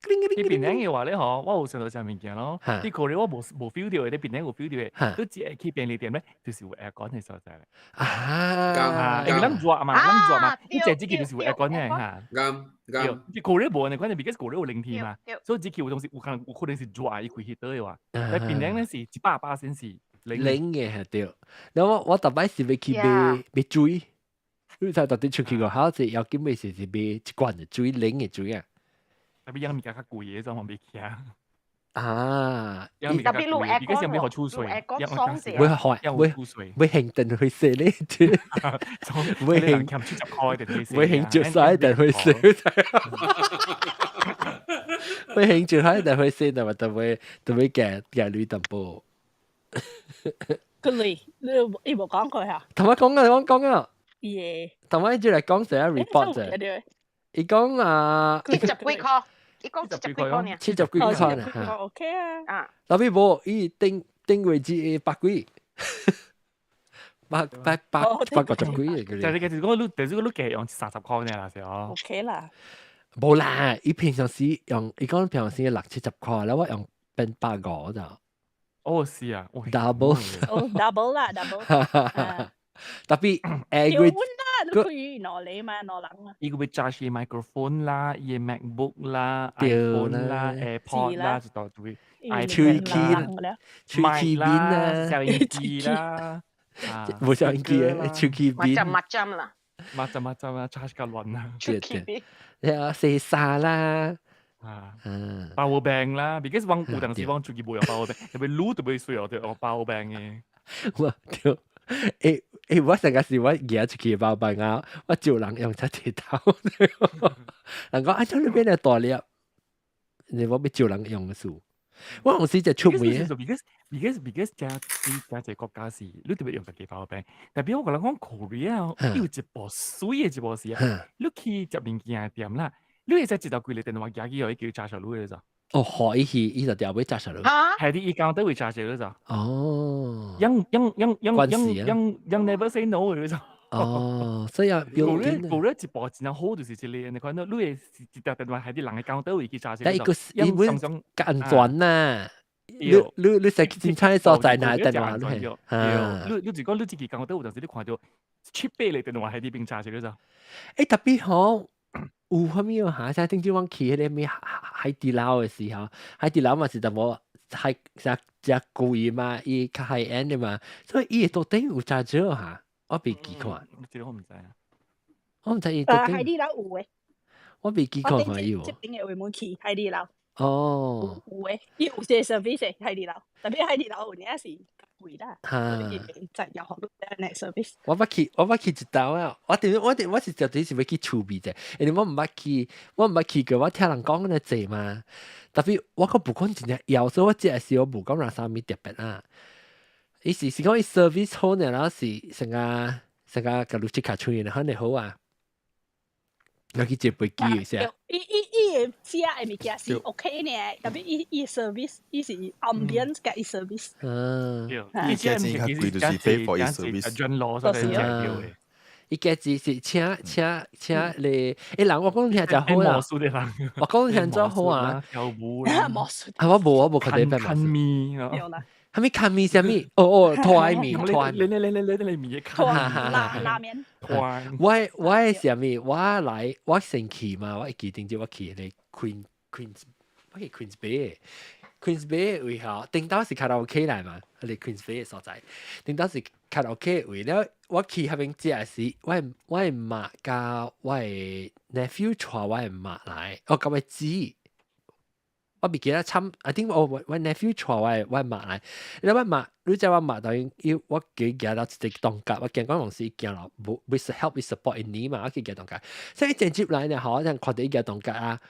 你檳城嘅話咧，嗬，我有想到啥物件咯。你可能我無無 feel 到嘅，你檳城有 feel 到嘅。你只會去便利店咧，就是有 aircon 嘅所在咧。啊，因為咱熱嘛，咱熱嘛，你坐這個就是有 aircon 嘅嚇。啱啱。你可能無呢，可能 because 可能有冷氣嘛，所以這個有東西有可能有可能是熱伊開彼倒嘅話。但檳城咧是100%是冷嘅係對。然後我我逐擺是欲去買買水，你知到底出去個好似要緊買是是買一罐的水，冷嘅水啊。特別養物件較貴嘅，種我袂起啊。啊，養物件較貴，而家上面好儲水，會開會會興電會死咧，會興70塊電會興著晒電會死，會興著晒電會死，但係就會就會夾夾鐳淡薄。佢嚟，你你無講過嚇？同我講啊，我講啊。耶！同我就嚟講成 report 啫。伊講啊， 70幾塊。伊講七十幾塊呢？七十幾塊呢？ OK 啊。啊。特別無，伊頂頂月只百幾，百百百百五十幾嘅。就係你講你，但是你計用30塊呢啦，是哦。 OK 啦。無啦，伊平常時用，伊講平常時六七十塊，然後我用變百五就。哦，是啊。 double。哦，double 啦，double。特別誒，佢你可以攞你嘛，攞人啊。伊個會 charge microphone 啦，伊 MacBook 啦，iPhone 啦，AirPod 啦，就到對。喙齒喙齒面啦，收音機啦，無收音機啊，喙齒面。 macam-macam 啦。 macam-macam 啦，charge 較亂啦。對對。啊，洗衫啦。啊，power bank 啦，because 我有當時我出去無用 power bank，特別滷特別需要用 power bank 嘅。我對。欸欸，我上個是我行出去包辦啊，我招人用出鐵頭，人講啊，從你邊嚟大粒，你我欲招人用嘅數，我有時就出門。 Because 這這這國家是你特別用家己 power bank，特別我共人講 Korea 有一部水嘅一部是啊，你去食物件店啦，你會使一頭規個電話寄去，伊叫查小你嘅咋。哦，可以去，伊就調會查小你。係啲伊講都會查小你咋。哦。樣樣樣樣樣樣樣 never say no 嘅咋。哦，所以啊，過了一步真好就是這個，你看到你會一條電話係啲人嘅講都會去查小。但伊個伊本較安全呐。你你你使去警察所在拿電話你係。你你如果你自己講都有陣時你看到七八個電話喺啲邊查小你咋。欸，特別好。有啥物嚇？像頂次阮去彼個物海底撈的時候，海底撈嘛是淡薄海誠誠貴嘛，伊較 high end 的嘛，所以伊會到底有查少嚇，我袂記看。這個我毋知啊。我毋知伊到底。海底撈有的。我袂記看看伊有。這邊的位門去海底撈。哦。有的，伊有這個 service 海底撈，特別海底撈有影是貴啦。哈。在要好多那 service。我捌去，我捌去一道啊！我點我點我是絕對是欲去趣味者，因為我毋捌去，我毋捌去過，我聽人講咧濟嘛。特別我閣無講真正枵，所以我食的時候無講啥啥物特別啊。伊是是講伊 service 好呢，然後是成個成個共你即刻出現，肯定好啊。我去坐飛機一下。伊伊伊的食的物件是 OK 呢，特別伊伊 service，伊是 ambience 佮伊 service。嗯。伊價錢較貴就是 pay for 伊 service。轉路所以對的。伊家己是請請請咧，欸人我講聽真好啦，我講聽真好啊。跳舞啦。魔術。啊我無我無看到看麵。有啦。啥物牽麵啥物？哦哦，拖麵拖麵。你你你你你你麵拖拉拉麵。我我係啥物？我來我先去嘛，我會記頂日我去彼個 Queen Queen 我去 Queens Bay。Queens Bay 位吼，頂到是卡拉 OK 來嘛，係 Queens Bay 嘅所在。頂到是卡拉 OK 位了，我去彼邊食時，我的媽佮我的 nephew 帶我的媽來，哦，佮我姊。我袂記得參，I think 我 nephew 帶我媽來，你我媽，你知我媽當然，我記行到一個動格，我見講攏是行落，無 with help with support 因呢嘛，我去行動格，所以一入來呢，吼，人看到伊行動格啊，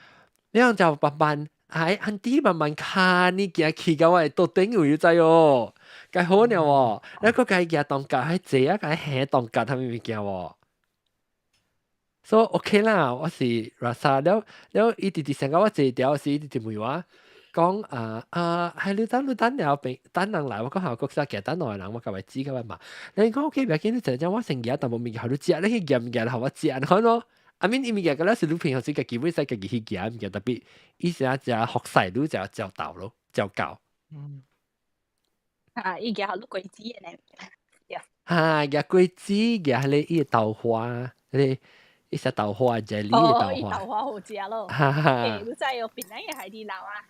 你樣就慢慢，哎，auntie 慢慢看你行去到我的桌頂位，你知哦，該好了喎，你閣共伊行動格，還坐啊，共伊行動格，啥物物件喎？所以 OK 啦，我是 rasa 了了，伊直直成個我坐條時，伊直直問我講啊啊，係你等你等了病等人來，我講韓國啥行等兩個人，我共伊指個嘛。你講 OK，袂要緊，你坐陣我先夾淡薄物件，予你食，你去夾物件來予我食，你看咯。I mean 伊物件個了是你平常時家己會使家己去夾物件，特別伊是啊食服侍你食照道咯，照教。啊，伊夾予你果子的呢。哈，夾果子，夾彼個伊的豆花，彼個。伊食豆花，jelly 的豆花。豆花好食咯。欸，你知哦，檳榔的海底撈啊，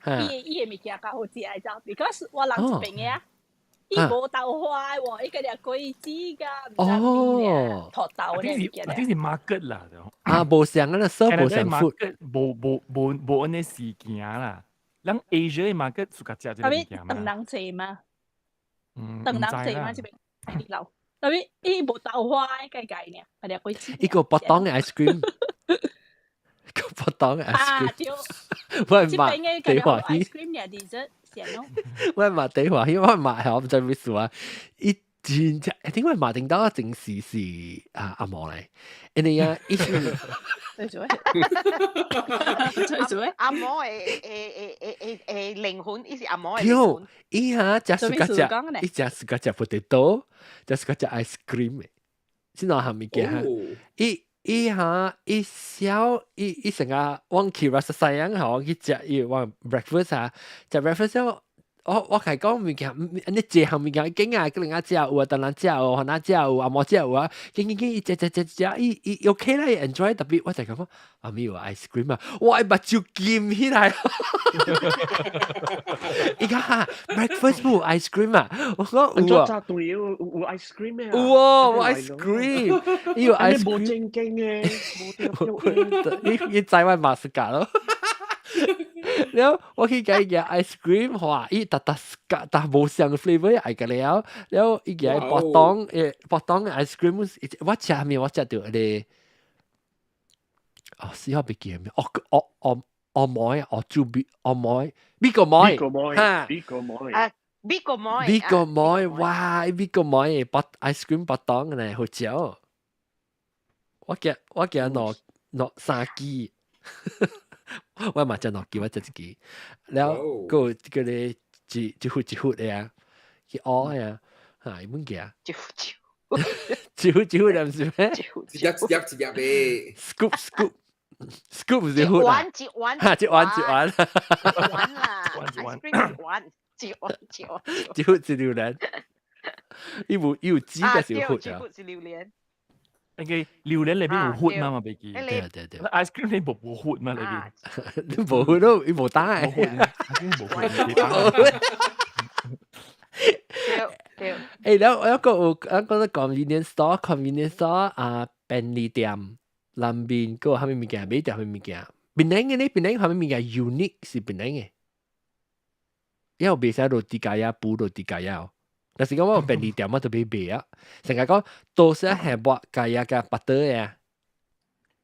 伊的物件較好食的就，because 我人這邊的啊，伊無豆花的喎，伊個隻果子佮毋知咩土豆的物件。這是 market 啦，啊，無相啊，說無相 food，無按呢事件啦。咱 Asia 的 market 自家食這個物件嘛。當人濟嗎？當人濟嗎？這邊海底撈。特別伊無豆花的計計呢，係隻果子。一個白糖的 ice cream，個白糖的 ice cream。啊對。我係嘛地歡喜。 ice cream 呢 dessert 先咯。我係嘛地歡喜，我嘛係我毋知咩事啊！伊真正，點解馬定到正時是啊阿毛嚟？因為啊，伊對做咩？對做咩？阿毛的靈魂，伊是阿毛的靈魂。伊哈食暑假食，伊食暑假食 potato，食暑假食 ice cream 的，這兩項物件哈。伊伊哈伊小伊伊成個往去 Rasa Sayang 吼，去食伊往 breakfast 啊，食 breakfast 了。我係講物件，你這項物件緊啊，個人家食有啊，當人食有，番仔食有，阿毛食有啊，緊緊緊，伊食食食食，伊伊 OK 啦，伊 enjoy 特別，我就感覺阿咪有 ice cream 啊，我目睭金起來，伊講哈 breakfast 無 ice cream 啊，我講有啊，炸對有 ice cream 咩？有哦，有 ice cream，伊有 ice cream，無正經嘅，你你知我馬斯卡咯。了我去共伊夾 ice cream，哇！伊逐逐逐無相 flavour 愛個了，了伊夾白糖白糖的 ice cream，我食物我食著彼個，哦，死我袂記咩？哦哦哦哦麥哦豬米哦麥，美國麥，哈，美國麥，啊，美國麥，美國麥，哇！美國麥的白 ice cream 白糖呢，好食哦。我夾兩兩三支。我嘛食兩支，我食一支，了閣有個咧一一忽一忽的啊，去挖的啊，哈，伊物件。一忽一忽，一忽一忽的毋是咩？一粒一粒一粒的。 Scoop scoop scoop 是忽啊。一碗一碗。哈，一碗一碗。一碗啦，ice cream 一碗，一碗一碗。一忽一榴蓮，伊無伊有籽個是忽啊。一忽是榴蓮。那個榴蓮裏邊有核嘛嘛，袂記。對對對。 ice cream 你無核嘛裏邊？你無核咯，伊無打的。無核，無核。對對。欸，了我閣有，我覺得 convenience store，convenience store 啊，便利店內面閣有啥物物件，買著啥物物件？檳榔的呢？檳榔啥物物件 unique 是檳榔的，因為袂使 roti kaya，補 roti kaya。但是講我有便利店我就買賣啊，成日講多少係抹 kaya 佮 butter 的啊。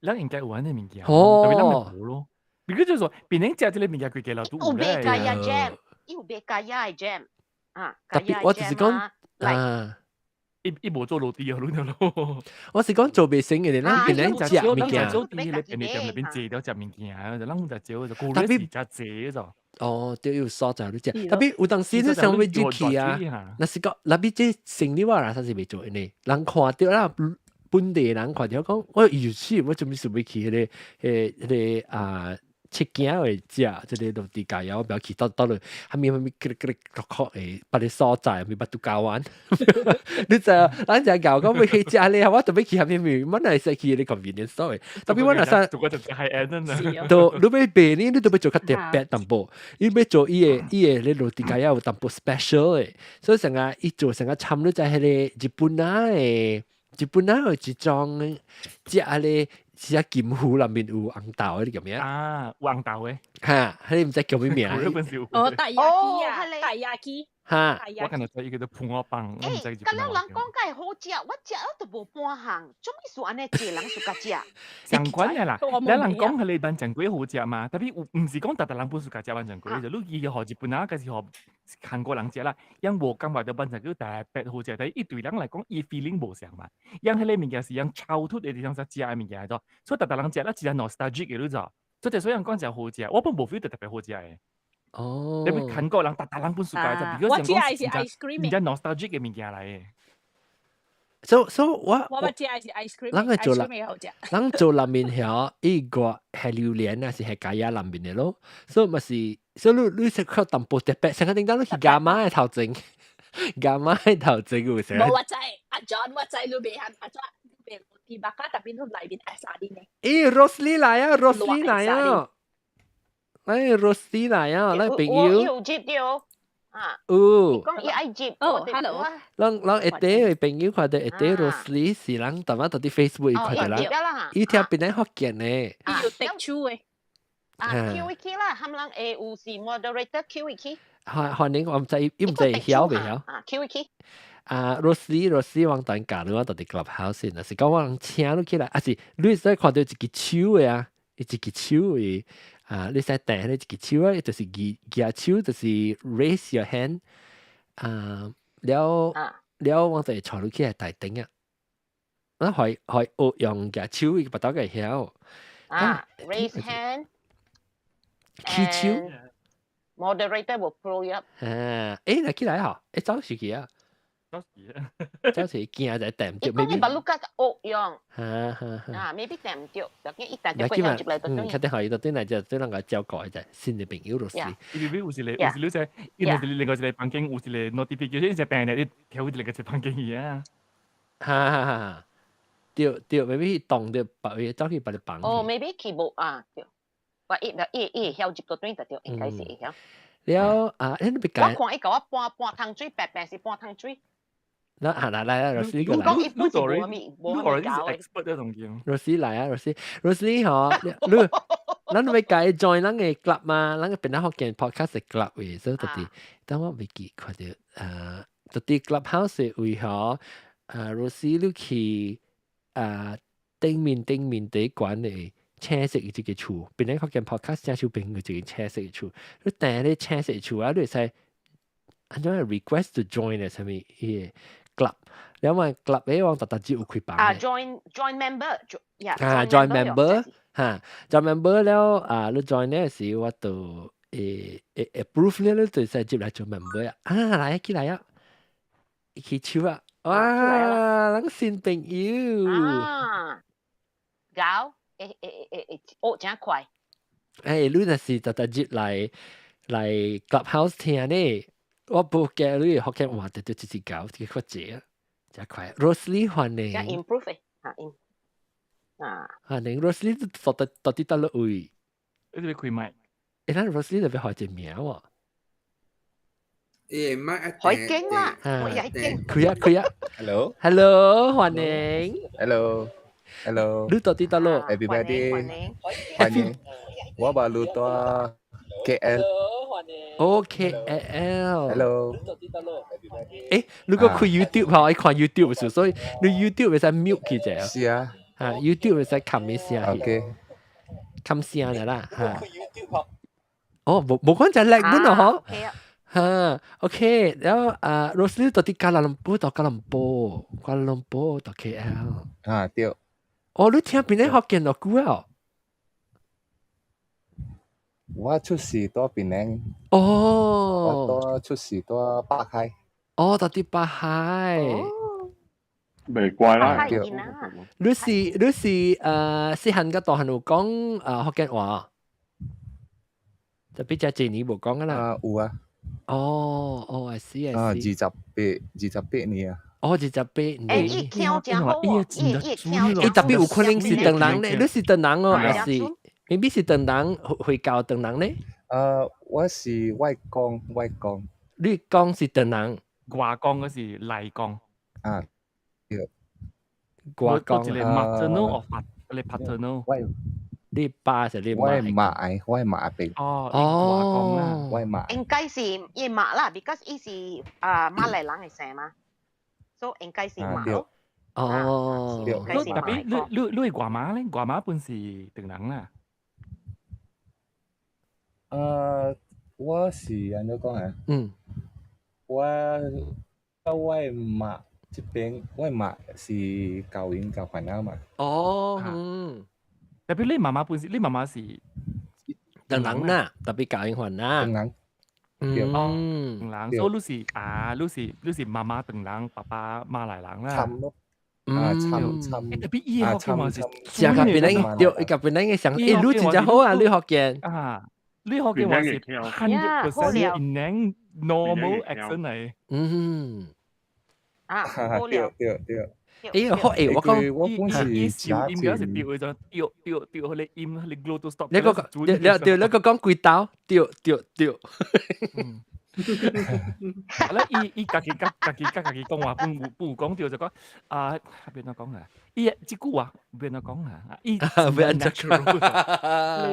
咱應該有按呢物件，特別咱咪無咯。如果就是說，檳榔食這個物件規家樓都有賣 kaya jam，伊有賣 kaya 的 jam 啊。特別我就是講啊，伊無做 roti 啊，攏咯。我是講做袂成的，咱檳榔食物件。做佇彼便利店內邊借著食物件，就咱就少就過日是食濟就。哦，對，有所在你食，特別有當時你想欲入去啊，若是講，特別這生理我啦，啥是袂做呢？人看著啦，本地人看著講，我有錢，我做咩事欲去彼個、彼個啊，七件會食，這個滷雞咖我不要去到到落，蝦米蝦米咯咯咯咯誒，別个所在，咪捌拄交完。你知啊？咱就搞講欲去食咧，我特別去蝦米物，我若會使去個 convenience store。特別我若使，做個就係 end 啦。都你欲賣呢，你都欲做較特別淡薄，伊欲做伊個咧滷雞咖有淡薄 special 的，所以成日伊做成日參你在彼個日本仔的，日本仔有一種食咧。是啊，金魚內面有紅豆的，你叫咩啊？有紅豆的。哈，彼毋知叫咩名。哦，大焼き啊，大焼き。哈，我看到這伊叫做盤仔飯，我毋知。敢若人講較會好食，我食了都無半項，做咩事按呢濟人 suka 食？相關的啦，你人講彼個萬象粿好食嘛，特別有毋是講逐逐人本 suka 食萬象粿，就你伊予日本人，還是予韓國人食啦，𪜶無感覺著萬象粿特別好食，但伊對人來講，伊 feeling 無相嘛。𪜶彼個物件是𪜶超出的地方才食的物件做，所以逐逐人食了一個 nostalgic 的，你知？所以所以人講誠好食，我本無 feel 著特別好食的。哦，特別韓國人逐逐人本 suka 食，我食的是 ice cream，真正 nostalgic 的物件來的。 So 我我捌食的是 ice cream，咱個做啦，咱做內面遐伊個係榴蓮啊，是係咖椰內面的咯。所以嘛是，所以你食較淡薄特別，上個頂當你去伽馬的頭前，伽馬的頭前有啥？無我知，阿 John 我知你袂喊阿 John 袂 roti bakar，特別你內面愛沙丁的。咦，Rosely 來啊，Rosely 來啊！哎，Rosely 來啊，咱朋友。有接到。啊，有。講伊愛接。哦，hello。咱咱一塊朋友看著一塊 Rosely 是人，逐擺佇 Facebook 看著人，伊聽檳城福建的。伊有特手的。啊，Q 伊去啦，含人會有是 moderator Q 伊去。歡歡迎，我毋知伊毋知會曉袂曉。啊，Q 伊去。啊，Rosely，Rosely 我等教你我佇 Clubhouse 先，若是講我人請你起來，還是你會使看著一支手的啊，伊一支手的。啊，你使掟彼一支手啊，就是舉舉手，就是 raise your hand。啊，了了，我就會帶你起來台頂啊。我可以可以學用舉手，伊別當個會曉。啊，raise hand。起手。 Moderator will pull you up。啊，欸，來起來吼，欸，走時去啊。走時。走時驚就掟毋著。伊講你把盧卡學用。哈哈哈。啊，maybe 掟毋著，就驚伊掟著過入來就嗯，確定可以，就對來就對人個照顧一下新的朋友就是。伊邊有一個，有一個你伊有一個另外一個房間，有一個 notification 就病咧，你跳一個一房間去啊。哈哈哈！對對，maybe 動著別位走去別個房。哦，maybe 去無啊，對。我伊伊伊會曉入到轉就對，應該是會曉。了啊，你別講。我看伊共我搬搬湯水，白白是搬湯水。那啊來來啊，Rosy 過來。講伊本是無啥物，無啥物搞的。 expert 這種嘢。 Rosy 來啊，Rosy，Rosy 吼，你，咱欲共伊 join 咱个 club 嘛，咱个檳城福建 podcast 的 club 位，所以特別，等我袂記看著，特佇 clubhouse 位吼，啊，Rosy 你去啊頂面頂面第一關的青色的這個厝，檳城福建 podcast 正手邊有一個青色的厝，你訂咧青色的厝啊，你會使按怎 request to join 的啥物伊個 club，了嘛 club 咧，我逐逐日有開房。啊，join member，啊，join member，哈，join member 了啊，你 join 咧時我就會會 approve 了，你就使入來做 member 啊，啊，來起來啊，起手啊，哇，咱新朋友。啊，搞，會會會會學誠快。欸，你若是逐逐日來來 clubhouse 聽呢，我無驚你福建話直直直直搞，這個較濟啊，誠快。Rosely 歡迎。誠 improve 的，啊，啊。歡迎 Rosely 到底到底佗落位？你欲開麥？欸，咱 Rosely 特別開一個名喎。欸，麥海景啦，我也景。開啊開啊。 Hello。 Hello，歡迎。 Hello。Hello。你到底佗落？Everybody。歡迎。我 baru 到 KL。哦，KL。 Hello。欸，如果開 YouTube 吼，愛看 YouTube 時，所以你 YouTube 會使 mute 起者。是啊。啊，YouTube 會使冚一聲。 OK。冚聲就啦，嚇。哦，無無講就叻本咯，嗬。嚇，OK，然後啊，Rosely 到佇吉隆坡到吉隆坡，吉隆坡到 KL。啊，對。哦，你聽檳城福建偌久啊？我出世佇檳城。哦。我佇出世佇北海。哦，佇北海。袂怪啦。對。你是你是細漢甲大漢有講福建話？特別這幾年無講啊啦。啊，有啊。哦，I see I 啊，二 see。十八，28年啊。哦，28年。欸，伊腔真好哦，伊腔。伊特別有可能是唐人咧，你是唐人哦，還是 maybe 是唐人回教唐人咧？我是外公，外公。你講是唐人，外公嗰是內公。啊，對。外公。一個 maternal or 一個 paternal。你爸是你媽？我的媽邊。哦，外公啦，我的媽。應該是伊媽啦，because 伊是啊馬來人的姓嘛，所以應該是媽咯。哦，特別你外媽咧，外媽本是唐人啦。我是按怎講啊？我的媽這邊，我的媽是教英教番仔嘛。哦，嗯。特別你媽媽本是，你媽媽是唐人啦，特別教英番仔。唐人。哦，唐人，所以你是啊，你是媽媽唐人，爸爸馬來人啦。參咯。啊，參參。特別伊學嘅嘛是，正甲別人對，伊甲別人嘅想，欸，你真正好啊，你學見。啊，你學嘅話是 100% 檳城 normal accent 嚟。啊，好對對對。欸，好欸，我講我本是伊小音嗰時掉嗰種，掉掉掉，彼個音，彼個 glottal stop。你個你對，你個講幾刀？對對對。啊咧，伊家己講話，本有本有講到就講啊，變怎講啊？伊這句話變怎講啊？伊變怎講？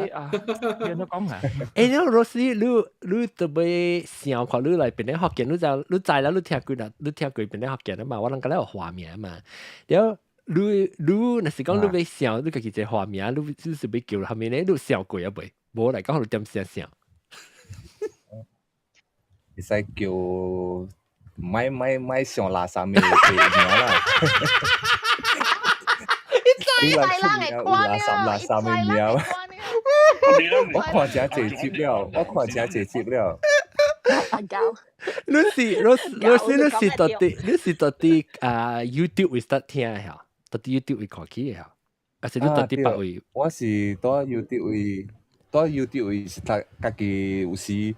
你啊，變怎講啊？欸，你老師，你特別想看你來檳城福建，你就你知啦，你聽過啦，你聽過檳城福建啊嘛？我攏敢若有畫面嘛。了，你若是講你欲想，你家己一個畫面，你是欲叫啥物咧？你想過啊未？無來講，你點想想？會使叫莫莫莫上垃圾的名啦。你知人會有垃圾垃圾的名。我看誠濟集了，我看誠濟集了。你是你你是你是到底你是到底啊 YouTube 會 start 聽嚇？到底 YouTube 會看起嚇？還是你到底別位？我是佇 YouTube 位，佇 YouTube 位是讀家己有時。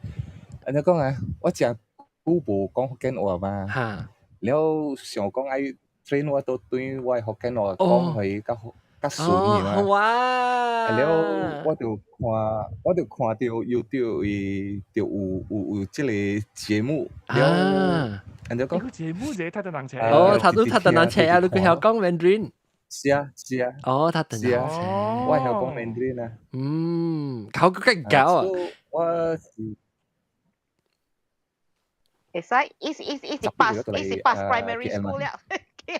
按怎講啊？我誠久無講福建話嘛，了想講愛 train 我都對我的福建話講予伊較較順去嘛。哇！了我就看著 YouTube 伊就有這個節目。了，按怎講？個節目就睇得人車。哦，他都睇得人車啊！你佢曉講 Mandarin。是啊，是啊。哦，他得人車。我曉講 Mandarin 啊。嗯，考個更高啊！我是。會使，伊是 pass，伊是 pass primary school 了。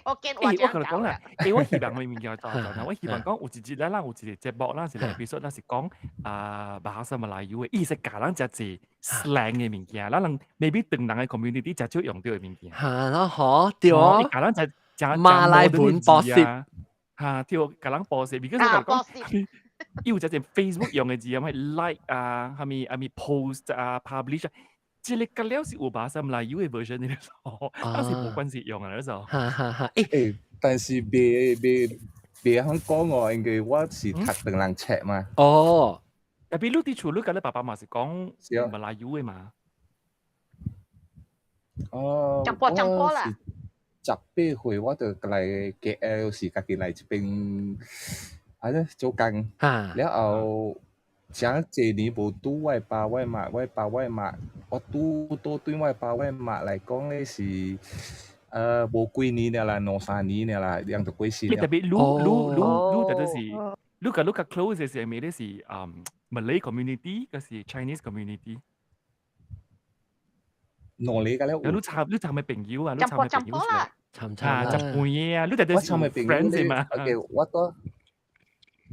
福建話欸，我共你講啦，欸，我希望我物件做做啦，我希望講有一日咧，咱有一個節目，咱是來，比如說咱是講啊，bahasa Melayu 的，伊是教咱誠濟 slang 的物件，咱人 maybe 唐人的 community 誠少用著的物件。嚇，咯嗬，對哦。教咱誠誠馬來文補習。嚇，對，教人補習，because 我講，伊有誠濟 Facebook 用的字啊，咩 like 啊，啥物啥物 post 啊，publish 啊。這個甲了是有 bahasa Melayu 的 version 的咯，但是無關係用啊，嗰時候。哈哈哈！欸，但是袂曉講哦，因為我是讀唐人冊嘛。哦，特別你佇厝，你佮你爸爸嘛是講馬來語的嘛？哦，講波講波啦。 18歲我就來 KL 是家己來這邊，啊做工，了後。誠濟年無拄我爸我媽，我爸我媽，我拄拄對我爸我媽來講咧是，無幾年了啦，兩三年了啦，兩就過身了。特別你特別是，你佮 close 的是啥物咧？是Malay community，抑是 Chinese community？兩個了。你參的朋友啊？你參的朋友啦。參參啊，食飯的啊，你特別是 friends 嘛？OK，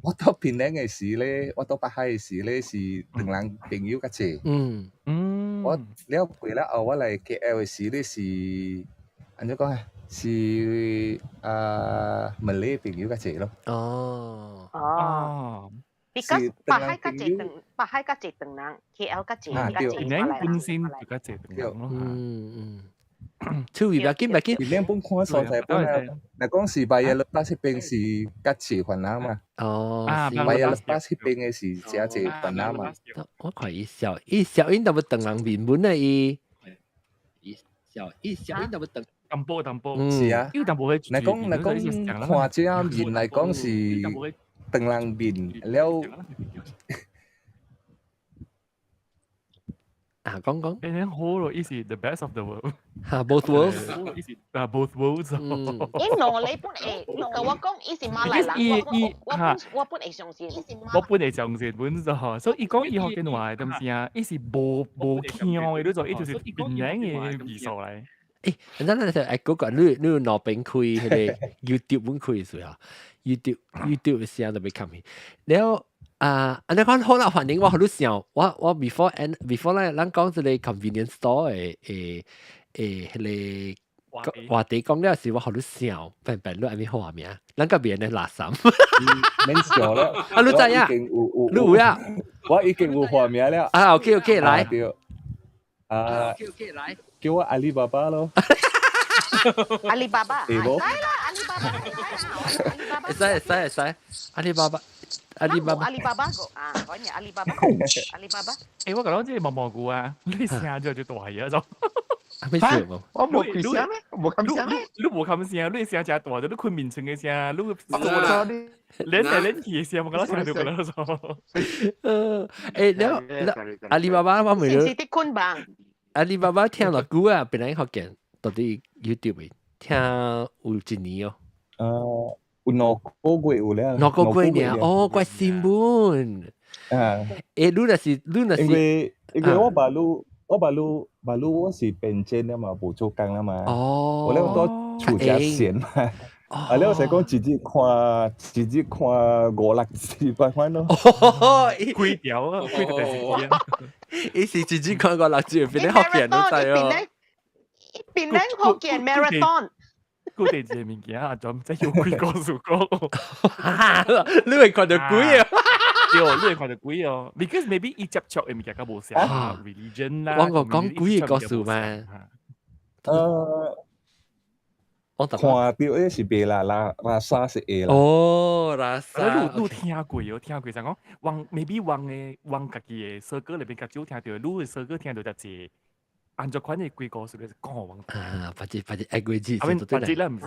我佇檳城的時咧，我佇北海的時咧是唐人朋友較濟。我了過了後，我來 KL 的時咧是，按怎講啊？是啊，馬來朋友較濟咯。哦。哦。Because 北海較濟唐，北海較濟唐人，KL 較濟較濟檳城本身就較濟唐人咯。趣味，不要緊不要緊。你本看所在本啊，若講是 Paya Lepas 彼邊是較濟番仔嘛。哦， Paya Lepas 彼邊的是誠濟番仔嘛。我看伊小伊小英都要長人面本啊伊。伊小伊小英都要長。淡薄淡薄。是啊。有淡薄若講若講看這面來講是長人面了。啊，講講。欸，好咯，伊是 the best of the world。嚇，both worlds。伊是啊，both worlds。伊兩禮本會，甲我講伊是馬來人，我本會相信。我本會相信本就，所以伊講伊福建話，對毋是啊？伊是無無腔的，你做伊就是檳城的味素來。欸，咱咱就愛嗰個你你路邊開彼個 YouTube 本開時啊，YouTube 聲都欲看去，了。啊，按呢講好啦，反正我予你想，我 before and before 咧，咱講這個 convenience store 的的的彼個話題講了時，我予你想，平平你按呢畫面，咱個別人垃圾。免想了，啊，你知影？你有啊？我已經有畫面了。啊，OK OK，來。啊，OK OK，來。叫我阿里巴巴咯。阿里巴巴，會無？會使啦，阿里巴巴，阿里巴巴。會使會使會使，阿里巴巴。阿里巴巴，阿里巴巴個啊，講嘢阿里巴巴，阿里巴巴。欸，我講這個毛毛菇啊，你聲就就大嘢就。咩事無？我無開聲咩？無冚聲咩？你無冚聲，你聲誠大，就你困眠床的聲，你連來連去的聲，我感覺聽到個咯。欸，了了，阿里巴巴我問你。是毋是佇困房？阿里巴巴聽偌久啊？本來福建到底 YouTube 的聽有一年哦。有兩個月有了。兩個月爾，哦，怪新聞。啊。欸，你若是你若是，因為我爸魯我是變遷了嘛，無做工了嘛。哦。我咧佇厝誠閒嘛。啊，了是講一日看一日看五六集款咯。哦，幾條啊，幾條電視啊。伊是一日看五六集，變咧福建你知哦。變咧福建 marathon。固定一個物件啊，就毋知有幾個數講。你會看著鬼啊？對，你會看著鬼哦。Because maybe 伊接觸的物件較無相，religion 啦。我個講鬼的故事嘛。我看著的是袂啦，拉拉沙是會啦。哦，拉沙。你有聽過哦？聽過就講，往 maybe 往的往家己的 circle 內面較少聽著，你的 circle 聽著較濟。按照款的鬼故事就是講往。啊，或者或者愛過節，啊，或者啦，毋是。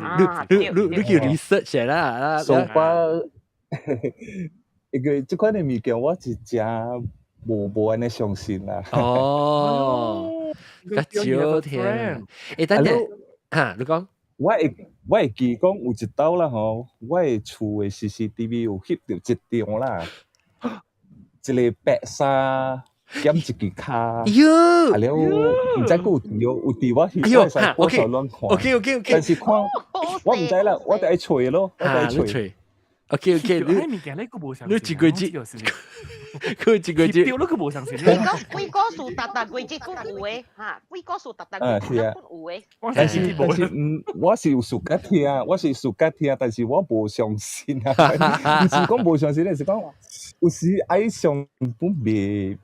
你你你叫 research 啦。 So far，因為這款的物件我是誠無按呢相信啦。哦，較少聽。欸，等陣，哈，你講。我會記講有一擺啦吼，我的厝的 CCTV 有翕著一張啦，一個白衫兼一支跤，喲，啊了，毋知閣有佇有佇我翕我使我手亂看，OK，OK，OK，但是看我毋知啦，我著愛揣咯，我著愛揣。 OK OK，你物件你閣無相你一個字，佢一個字，對，你閣無相信。你講鬼故事，逐逐月節閣有的哈，鬼故事逐逐月節閣有的。但是，我是有 suka 聽，我是 suka 聽，但是我無相信啊。毋是講無相信，是講有時愛相本袂。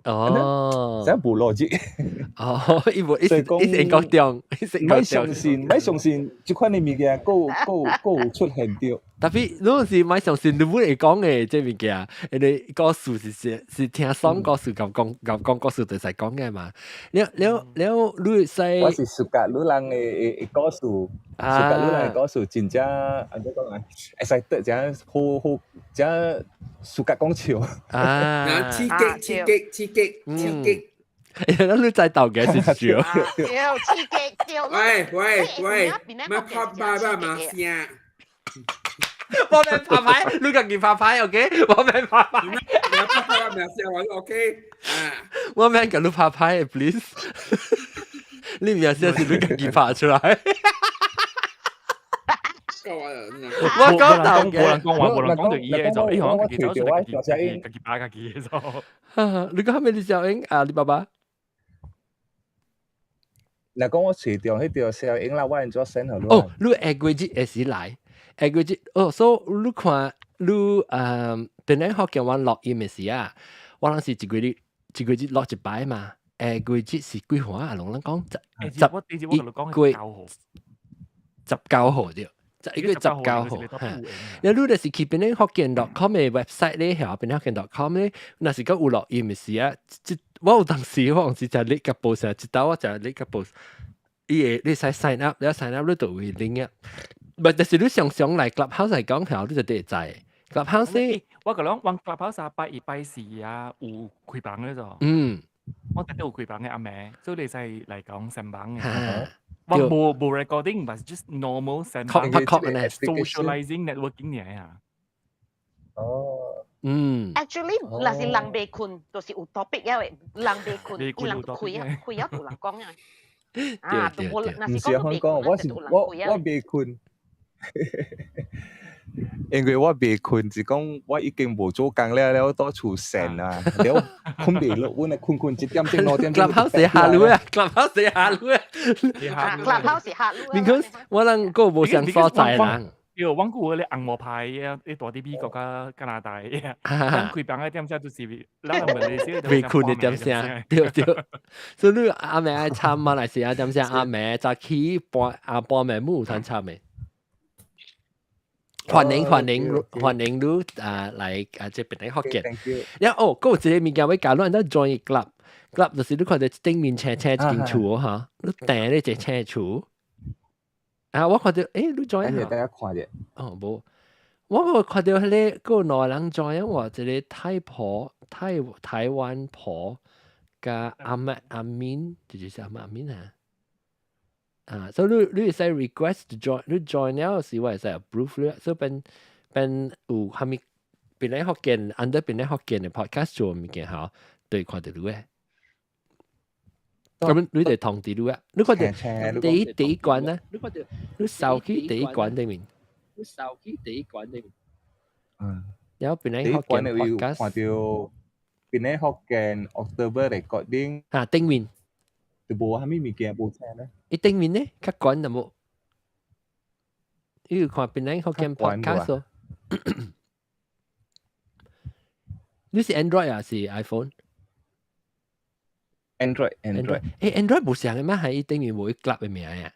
哦，這無邏輯。哦，伊無，伊是伊是國中，伊是莫相信，莫相信，這款的物件，閣有出現著。 Tapi 你是莫相信，你本會講的這物件，因為故事是是是聽爽故事，佮講佮講故事就使講的嘛。了了了，你會使。我是 suka 女人的的故事，suka 女人的故事，真正按怎講啊？會使得誠好好，誠 suka 講笑。啊！刺激刺激刺激刺激！欸，你知道嘅是笑。對，刺激對。喂喂喂，咩拍牌嘛聲？我免拍牌，你家己拍牌，OK？我免拍牌。你拍牌咩聲？我 OK。我免共你拍牌，please。你名聲是你家己拍出來。我講到嘅，無人講話，無人講就伊嘅就，伊可能家己走出來，家己家己拍家己嘅就。你講咩？你小英阿里巴巴？若講我揣著彼條小英啦，我按怎 send 予你？哦，你下個月會時來，下個月哦，所以你看你本來福建話錄音的時啊，我攏是一個月一個月錄一擺嘛，下月是幾號啊？阿龍，咱講11月19號對。11月19號嚇。你你就是去檳城福建 .com 嘅 website 咧，嚇，檳城福建 .com 咧，若是講有錄音嘅時啊，這我有當時我有時就你個 post 啊，一道我就你個 post，伊會你使 sign up，你 sign up 你就會 link 啊。唔，但是你常常來 Clubhouse 嚟講，嚇，你就得知。Clubhouse 我講講 Clubhouse 拜一拜四啊，有開房咧就。我特登有開房嘅阿妹，所以你使嚟講上房嘅。我無無 recording，但是 just normal 上房 socializing networking 嚟啊。哦。Actually，若是人未困，就是有 topic 嘅，人未困，伊人開啊，開啊，有人講啊。啊，都無，若是講香港，我是我我未困，因為我未困，是講我已經無做工了，了到厝閒啊，了困袂落，阮來困困1點鐘2點鐘。 Clubhouse 下路啊，Clubhouse 下路啊，Clubhouse 下路啊。 Because 我人個無相所在人。對，阮古個咧紅毛派啊，啲大啲美國加加拿大啊，咱開房嘅點聲就是咱人問你未困嘅點聲，對對。所以你阿妹愛參馬來西亞點聲，阿妹早起半阿半暝冇有通參嘅。歡迎歡迎歡迎你啊來啊這邊來福建。然後哦，閣有一個物件欲教你，咱 join club，club 就是你看到頂面青青一間厝哈，你訂咧一個青厝。啊！我看到，你 join 啊？大家看者。哦，無，我個看到彼個閣兩個人 join，我一個泰婆、台台灣婆，佮阿媽阿敏，就是阿媽阿敏啊。啊，所以你你會使 request to join，你 join 了時我會使 approve 你，所以變變有蝦米檳城福建 under 檳城福建的 podcast 做物件吼，對看到你嘅。咁你哋通知你啊？你看到第一第一關呢？你看到你掃去第一關裡面，你掃去第一關裡面。然後檳城福建 podcast 看到檳城福建 October recording 啊，頂面就無蝦米物件無聽咧。伊頂面呢較懸淡薄，你有看檳城福建 podcast 哦？你是 Android 還是 iPhone？ Android Android，Android 無像嘅咩？係伊頂面無 club 嘅名啊。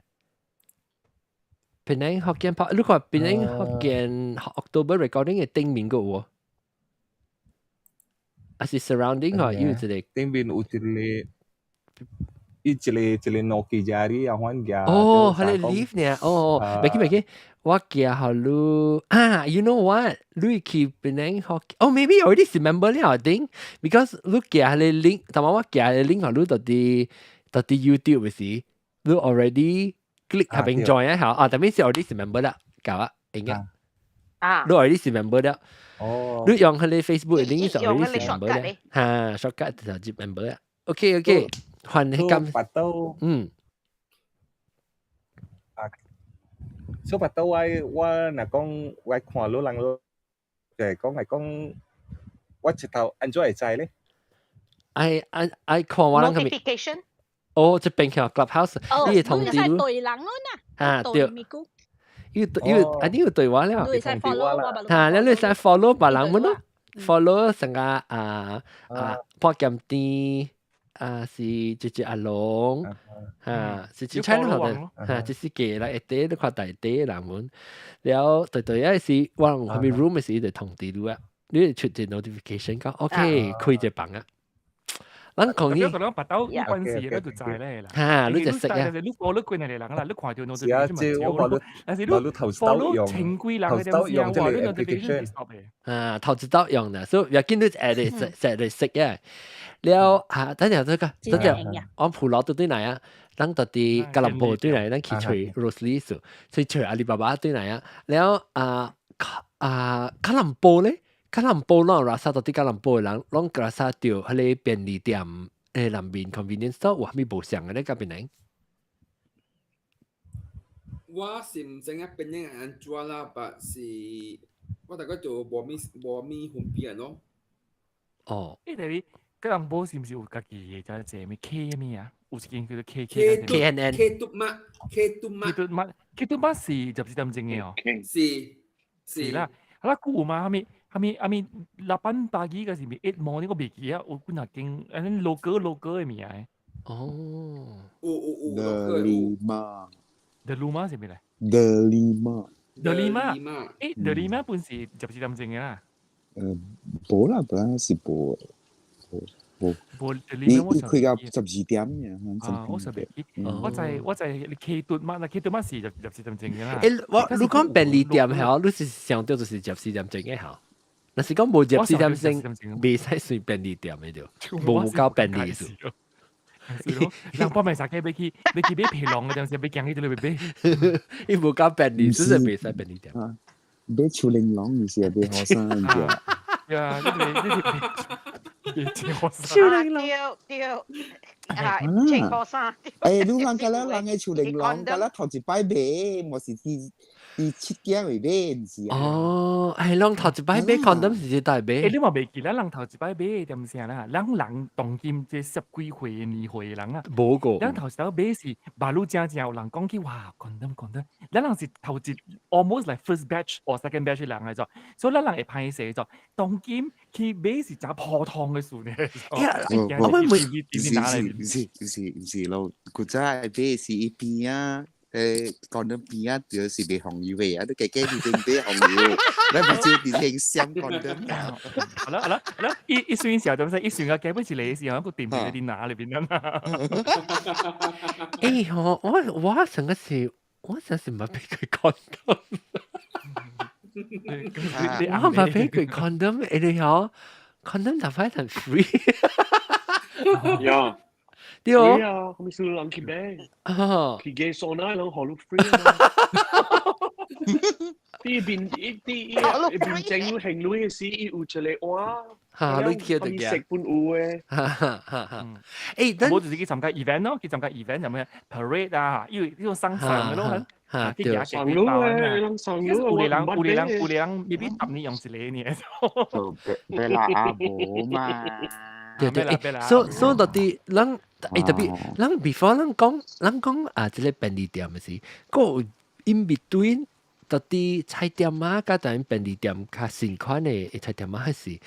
檳城福建 pod，你看檳城福建 October recording 嘅頂面個有，還是 surrounding 嗬？有一個頂面有一個，伊一個一個諾基亞哩啊，反正哦，彼個 leave 呢？哦，袂記袂記，我寄予你啊，you know what？你去檳城福，哦，maybe already 是 member 了，I think，because 你寄彼個 link，同埋我寄彼個 link 予你到佇到佇 YouTube 嘅時，你 already click 下邊 join 一下，啊，但係是 already 是 member 啦，夠啊，應該，啊，你 already 是 member 了，你用彼個 Facebook 嘅 link 就 already 是 member 了，哈，shortcut 就入 member 啦，OK OK，歡迎咁，白刀，啊，所以白刀我我若講我看老人，就係講係講我一頭按怎會知咧？愛愛愛看我人 notification。哦，這邊叫 Clubhouse，你會通知你對人咯呐，啊對，要要一定要對話了，你使 follow 我嚇，你你使 follow 別人們咯，follow 成個啊啊破劍店啊是姐姐阿龍啊，是真彩咯，嚇，這是個啦，一塊你看大塊人們，了對對啊是我人蝦米 room 時就通知你啊，你會出一 notification 講 OK 開一個房啊。咱講你，講白刀有關係，你就知咧啦。嚇，你就識啊。你 follow 幾個人啦，你看到 notification 我但是你 follow 千幾人嘅點用這個 application。啊，頭一道用啦，所以要見你下嚟識識嚟識嘅。了啊，等陣這個，等陣我普羅對來啊，咱到佇吉隆坡對來，咱去揣 Rosely 數，去揣阿里巴巴對來啊。了啊啊，吉隆坡咧。吉隆坡攏有 rasa 到佇吉隆坡的人，攏 rasa 著彼個便利店內面 convenience store 有啥物無相嘅咧？佮檳城？我是毋知影檳城按怎啦，但是我大概就無物無物分別咯。哦。欸，但是吉隆坡是毋是有家己的這個咩 K 咩啊？有一間叫做 K K K N N K 嘟媽 K 嘟媽 K 嘟媽 K 嘟媽是就是點鐘的哦。是是啦，啊啦，久嘛，蝦米？蝦米蝦米 lapan pagi 個是咪 eight morning 我袂記啊，有幾若間，安尼 local local 的物件。哦，有有有 Delima。 Deluma 是咩嚟？Delima。 Delima，誒，Delima 本是24點鐘嘅啦。無啦，本來是無。無無，你你開到12點嘅。啊，我十二，我在 K 頓嘛，那 K 頓嘛是24點鐘嘅啦。誒，我你講便利店係，你是想到就是十四點鐘嘅嚇。若是講無十四點鐘，袂使算便利店嘅對，無夠便利數。人幫咪殺雞，欲去買皮囊嘅陣時，欲行去這裡買。伊無夠便利，就是袂使便利店。買樹玲瑯唔是啊，買學生嘅。呀，你你學生。樹玲瑯。對對，啊，穿學生。誒，你人家咧，人嘅樹玲瑯，家咧頭一擺買，無是第七件會買，毋是啊？哦，係人頭一擺買 condom 是大買。誒，你嘛袂記得人頭一擺買點聲啦？咱人當今這十幾歲年歲的人啊，無過。咱頭一擺買是馬路正正有人講起哇，condom condom，咱人是頭一 almost like first batch or second batch 的人來做，所以咱人會歹勢做。當今去買是誠普通的事呢。我們唔是唔是唔是唔是咯，古早買是一邊啊。講到邊啊，就是賣紅油的啊，你加加佇頂買紅油，你唔知佇頂閃講到。好啦好啦好啦，一算時候就唔使一算個基本是你嘅時候，個電視喺哪裏邊啦。誒，我上個是，我上次唔係俾佢 condom。我唔係俾佢 condom，誒你好，condom 就快成 free。呀。對哦。啊，咁少人去買，去嘅數奶人學你 free 啊。啲邊一啲一邊整行鐳嘅時，伊有一個碗，嚇，你貼得嘅。食本有嘅。哈哈哈！誒，我就是去參加 event 咯，去參加 event 有咩 parade 啊，因為呢種生產嘅咯，嚇，對。上路嘅，人上路，有啲人有啲人有啲人未必十年用一個呢。做別啦阿婆嘛。對對，所以到底咱誒特別，咱 before 咱講啊，這個便利店嘅是，個 in between 到底菜店啊，佮咱便利店較新款的菜店啊，還是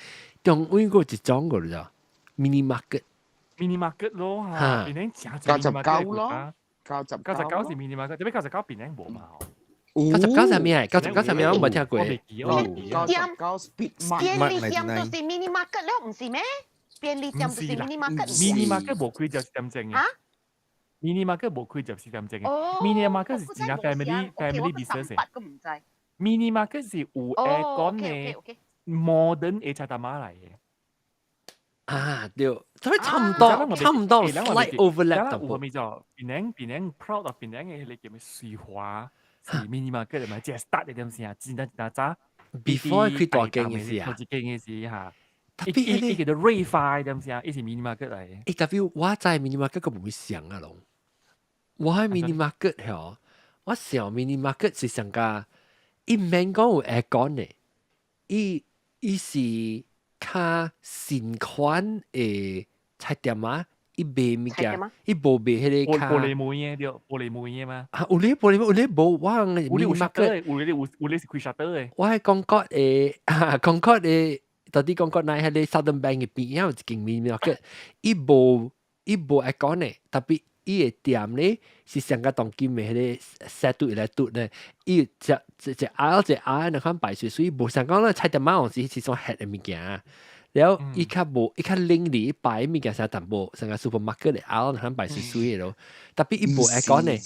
中間個一種個了，mini market。 mini market 咯嚇，變成99咯，九十 99是 mini market，特別99變成無嘛。九十九係咩？99係咩？我冇聽過。99 speed 便利店就是 mini market 了，唔是咩？便利店就是 mini market。 mini market 無開24點鐘嘅。嚇？mini market 無開24點鐘嘅。mini market 是真正 family business。都唔知。 mini market 是有 aircon 嘅 modern 嘅菜頭媽來嘅。啊，對，所以差唔多，差唔多 slight overlap。有咪就檳城 proud of 檳城嘅迄個叫咩水華，是 mini market 咪即係 start 嘅點先啊，真真真早。 before 開大間嘅時啊，頭一間嘅時嚇。特別伊叫做瑞發點先啊，伊是 mini market 來嘅。誒，特別我在 mini market 個唔會想啊，攏。我喺 mini market 嗬，我想 mini market 是上個，伊免講有 aircon 嘅，伊是較新款的菜店啊，伊賣物件，伊無賣彼個較玻璃門嘅對，玻璃門嘅嘛。啊，有咧玻璃門，有咧無，我有咧有 shutter 有咧是開 shutter 嘅。我喺講國的，講國的，到底講國內彼個 Southern Bank 嘅邊有一間 mini market，伊無 aircon 的，特別伊的店咧是上個當今的彼個 set 嘟來嘟咧，伊一一一凹一凹，那款擺水水，無像講咧菜店仔有時是種熱的物件。了伊較無，伊較冷哩，擺物件啥淡薄，成個 supermarket 的凹那款擺水水的咯。特別伊無 aircon 的。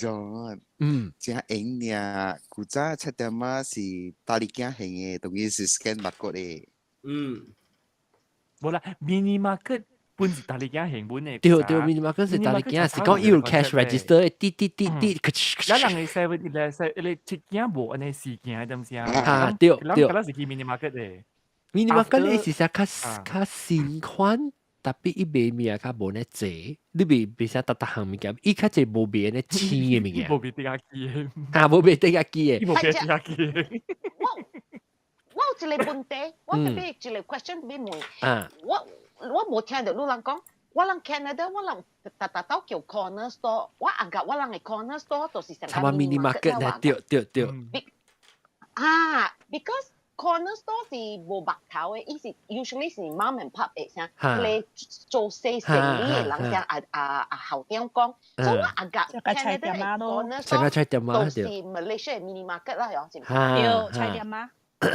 真閒爾，古早菜店仔是大力鏡行的，當然是 scan barcode 的。無啦，mini market 本是大力鏡行本的。對對，mini market 是大力鏡，是講伊有 cash register，滴滴滴滴。咱人的 seven 咧，咧七件無按呢四件，對毋是啊？啊，對對。咱是去 mini market 的。 mini market 咧是啥較較新款，特別伊賣物件較無呢濟，你袂啥逐逐項物件，伊較濟無賣呢青的物件。無賣滴仔機的。啊，無賣滴仔機的。伊無賣滴仔機的。我有一個問題，我特別一個 question 欲問。我無聽著你人講，我人 Canada 我人逐逐兜叫 corner store，我按覺我人的 corner store 就是成個 mini market 咧，對對對。啊，because corner store 是無目頭的，伊是 usually 是 mom and pop 的啥，你做細生意的人啥啊啊啊校長講，所以我阿甲菜店仔咯， corner 成個菜店仔都是 Malaysia mini market 啦，喲，是唔對，菜店仔，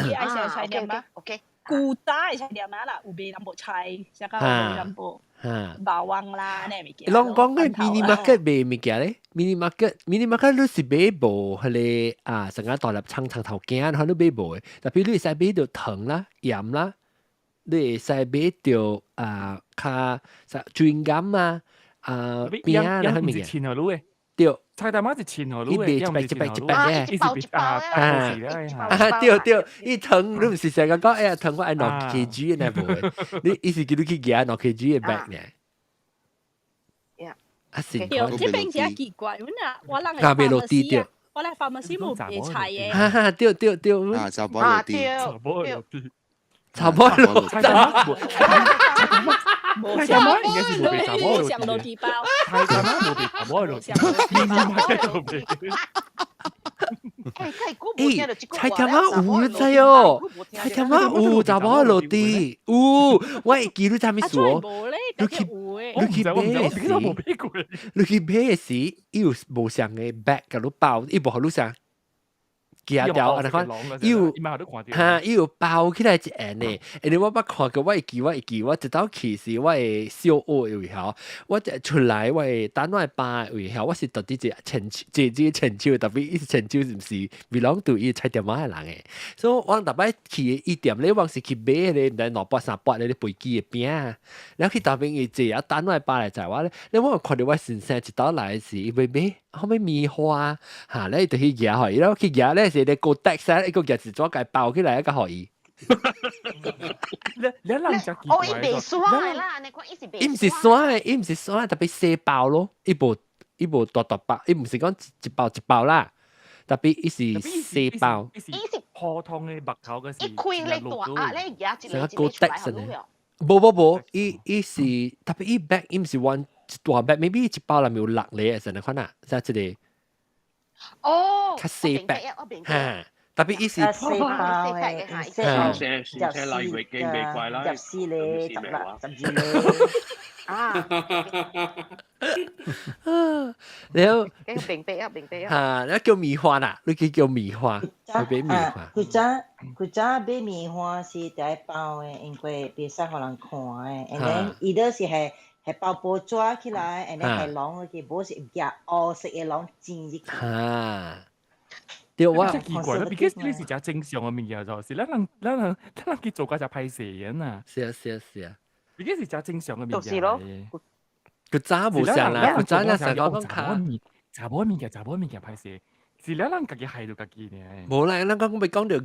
伊愛食菜店仔。 OK。古早的菜店仔啦，有賣淡薄菜，啥個有賣淡薄肉丸啦，呢物件。攏講個 mini market 賣物件咧，mini market，mini market 你是買無彼個啊，成個大粒葱葱頭鏡，可你買無的，特別你會使買著糖啦、鹽啦，你會使買著啊，較啥菌乾啊、啊餅啊，那物件。錢何路的？對。菜大媽是錢何路的？伊賣一擺一擺一擺嘅，一包一包啊，啊對對，伊糖你毋是成日講哎呀糖我愛2 kg 的無的，你伊是叫你去夾2 kg 的 bag 呢？啊是。對，這邊真奇怪，阮啊，我人的 pharmacy 啊，我來 pharmacy 無賣菜的。哈哈，對對對。啊，查某落地。查某落地。查某落地。菜大媽應該是無賣查某落地。包。菜大媽無賣查某落地，mini market 無賣。欸，菜店仔有你知哦，菜店仔有查某落地，有，我會記你啥物事哦？你去買時，你去買時，伊有無相的 bag 共你包，伊無予你啥。寄掉，按呢款，伊有哈，伊有包起來一按的，因為我捌看過，我會記，我會記，我一道去時，我會小學的位吼，我一出來，我會等我爸的位吼，我是到底一個牽手，這這牽手，特別伊是牽手是毋是 belong to 伊菜店仔的人的，所以我逐擺去伊店咧，我是去買彼個毋知2百3百咧飛機的餅，然後去逐邊伊坐啊，等我爸來載我咧，咧我有看著我先生一道來時，伊欲買後尾棉花，哈，咧伊就去舉予伊，然後去舉咧是咧 Kotex 啊，一個夾子紙共包起來，一個予伊。你你人食奇怪。哦，伊袂酸的啦，你看伊是伊毋是酸的，伊毋是酸的，特別細包咯，伊無大大包，伊毋是講一包一包啦，特別伊是細包。伊是普通的目頭個是。伊開咧大壓咧，舉一個一個出來予你哦。無無無，伊伊是特別伊 bag，伊毋是 one 一大 bag，maybe 一包內面有六個，是按呢款啊，即一個。哦，較細 bag，哈，特別伊是細包的，先先先來月經袂怪啦， 14個、16、12個。啊，然後明白啊，明白啊。啊，那叫米花啦，你叫叫米花，你買米花。古早古早買棉花是得包的，因為袂使予人看的。and then 伊都是係係包報紙起來，and then 係籠去，無是夾烏色的籠剪入去。啊，對我真奇怪啦，because 呢是真正常的物件，就是咱人咱人咱人去做甲真歹勢嘅啊。是啊是啊是啊， because 是真正常的物件。就是咯。古早無相啦，古早那時講講查某查某物件，查某物件歹勢。是咱人家己害著家己呢。無啦，咱講欲講著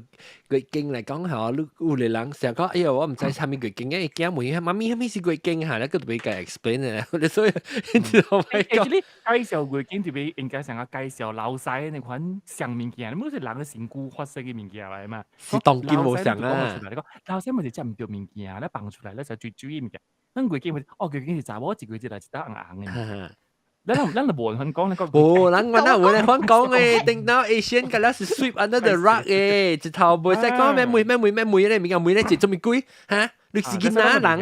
月經來講吼，你有個人成日講，哎喲，我毋知啥物月經，伊驚問媽咪，啥物是月經哈？你閣特別共 explain 咧，所以你知道咪講？你介紹月經特別應該成個介紹老師那款上物件，你毋是人的身軀發生的物件來嘛？是當今無相啊！你講老師咪是食毋著物件，你放出來，你就追追物件。咱月經哦，月經是查某一個月來一道紅紅的。咱咱就無人講那個。無人我哪有人講誒，等到 Asian 個了是 sweep under the rug 誒，一頭袂使講咩問咩問咩問咧，物件問咧這做物鬼哈？你是囡仔人？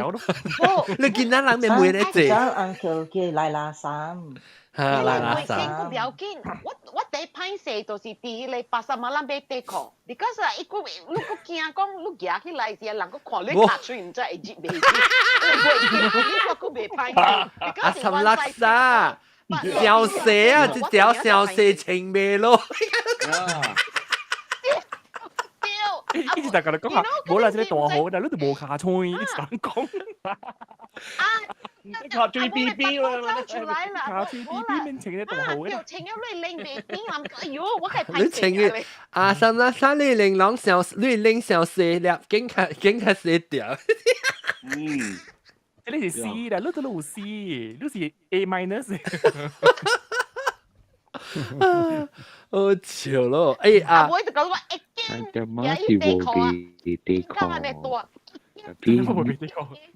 你囡仔人咩問咧這？早 uncle 叫來拉衫。哈，來拉衫。不要緊，我第一歹勢就是佇彼個 pasar malam 買短褲，because 啊，伊閣你閣驚講你舉起來時，人閣看你尻喙，毋知會入袂入。你閣袂歹勢。阿三拉沙，小細啊，這條小細穿袂落。一直就共你講啊，無啦，這個大號，但你都無尻喙，一直咁講。啊！尻喙 B B 啦，出來啦！尻喙 B B 免穿個大號嘅。穿了你拎袂變，哎喲，我係你穿嘅阿三啦，三你玲瑯小，你拎小細粒，緊較緊較細條。嗯，這裡是 C 啦，你都有 C，你是 A minus。好笑咯！哎啊，我就講話一菜店仔是無賣短褲，特別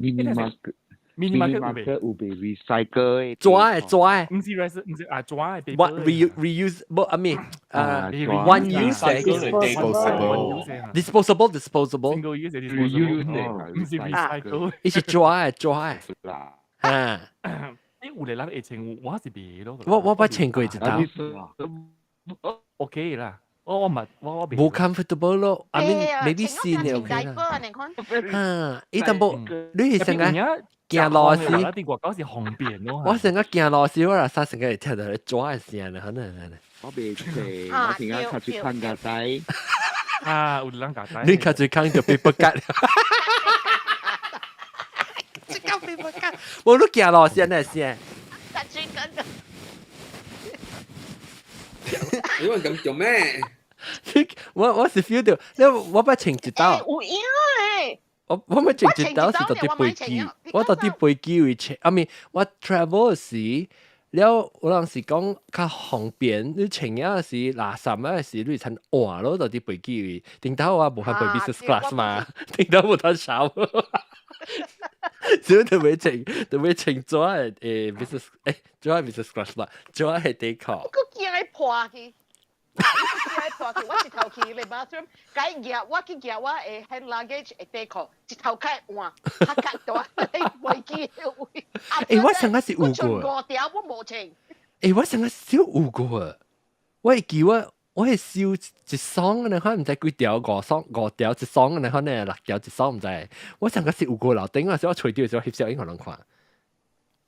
mini market mini market 有賣 recycle 紙的紙的，毋是 recycle，毋是啊紙的。 What reuse 無啊咩啊 one use disposable disposable disposable single use disposable，毋是 recycle，伊是紙的紙的啊。欸，有咧，咱會穿，我是袂咯。我捌穿過一道。 OK 啦，我嘛我無 comfortable 咯。I mean maybe 新的 OK 啦。哈，伊淡薄你是成個行路時，啲外口是方便咯。我成個行路時，我若啥成個會聽到咧紙的聲咧，可能。我袂穿，我成日較水看架仔。啊，有人架仔。你較水看就 paper cut。這個 paper cut，我都行路時那聲。較水看。你話咁做咩？我是 feel 到，你我捌穿一道。有影咧。我捌穿一道是到佇飛機，我到佇飛機位穿，啊咪我 travel 時，了有人是講較方便，你穿了時垃圾啊時，你趁換咯，到佇飛機位，頂頭我無法飛 business class 嘛，頂頭無得少。所以就欲穿，就欲穿紙的business，紙 business class 啦，紙的底褲。我驚會破去。我驚破去，我一頭去咧 bathroom，該夾我去夾我的 hand luggage 的底褲，一頭開換，較較大，飛機的位。我上個是有過。五條我無穿。我上個少有過，我會記我。我係燒一雙，你看毋知幾條，五雙五條一雙，你看呢六條一雙毋知。我上個是有過樓頂嗰時，我揣到時候翕相影予人看。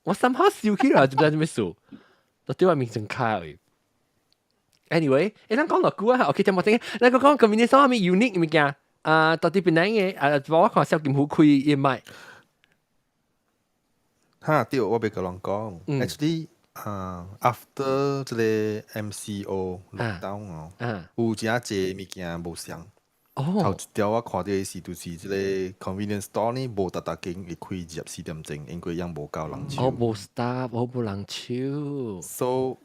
我三下燒起來，就毋知做咩事，就對我面前卡去。Anyway，咱講落久啊，OK，聽無聽？咱講講 convenience store 啥物 unique 物件啊？到底邊個啊？我看蕭金虎開伊賣。哈，對，我欲共人講，actually。啊，after 這個 MCO lockdown 哦，有真濟物件無相。頭一條我看到的是，就是這個 convenience store 呢，無逐逐間會開24點鐘，因為樣無夠人手。哦，無 staff，哦，無人手。 So，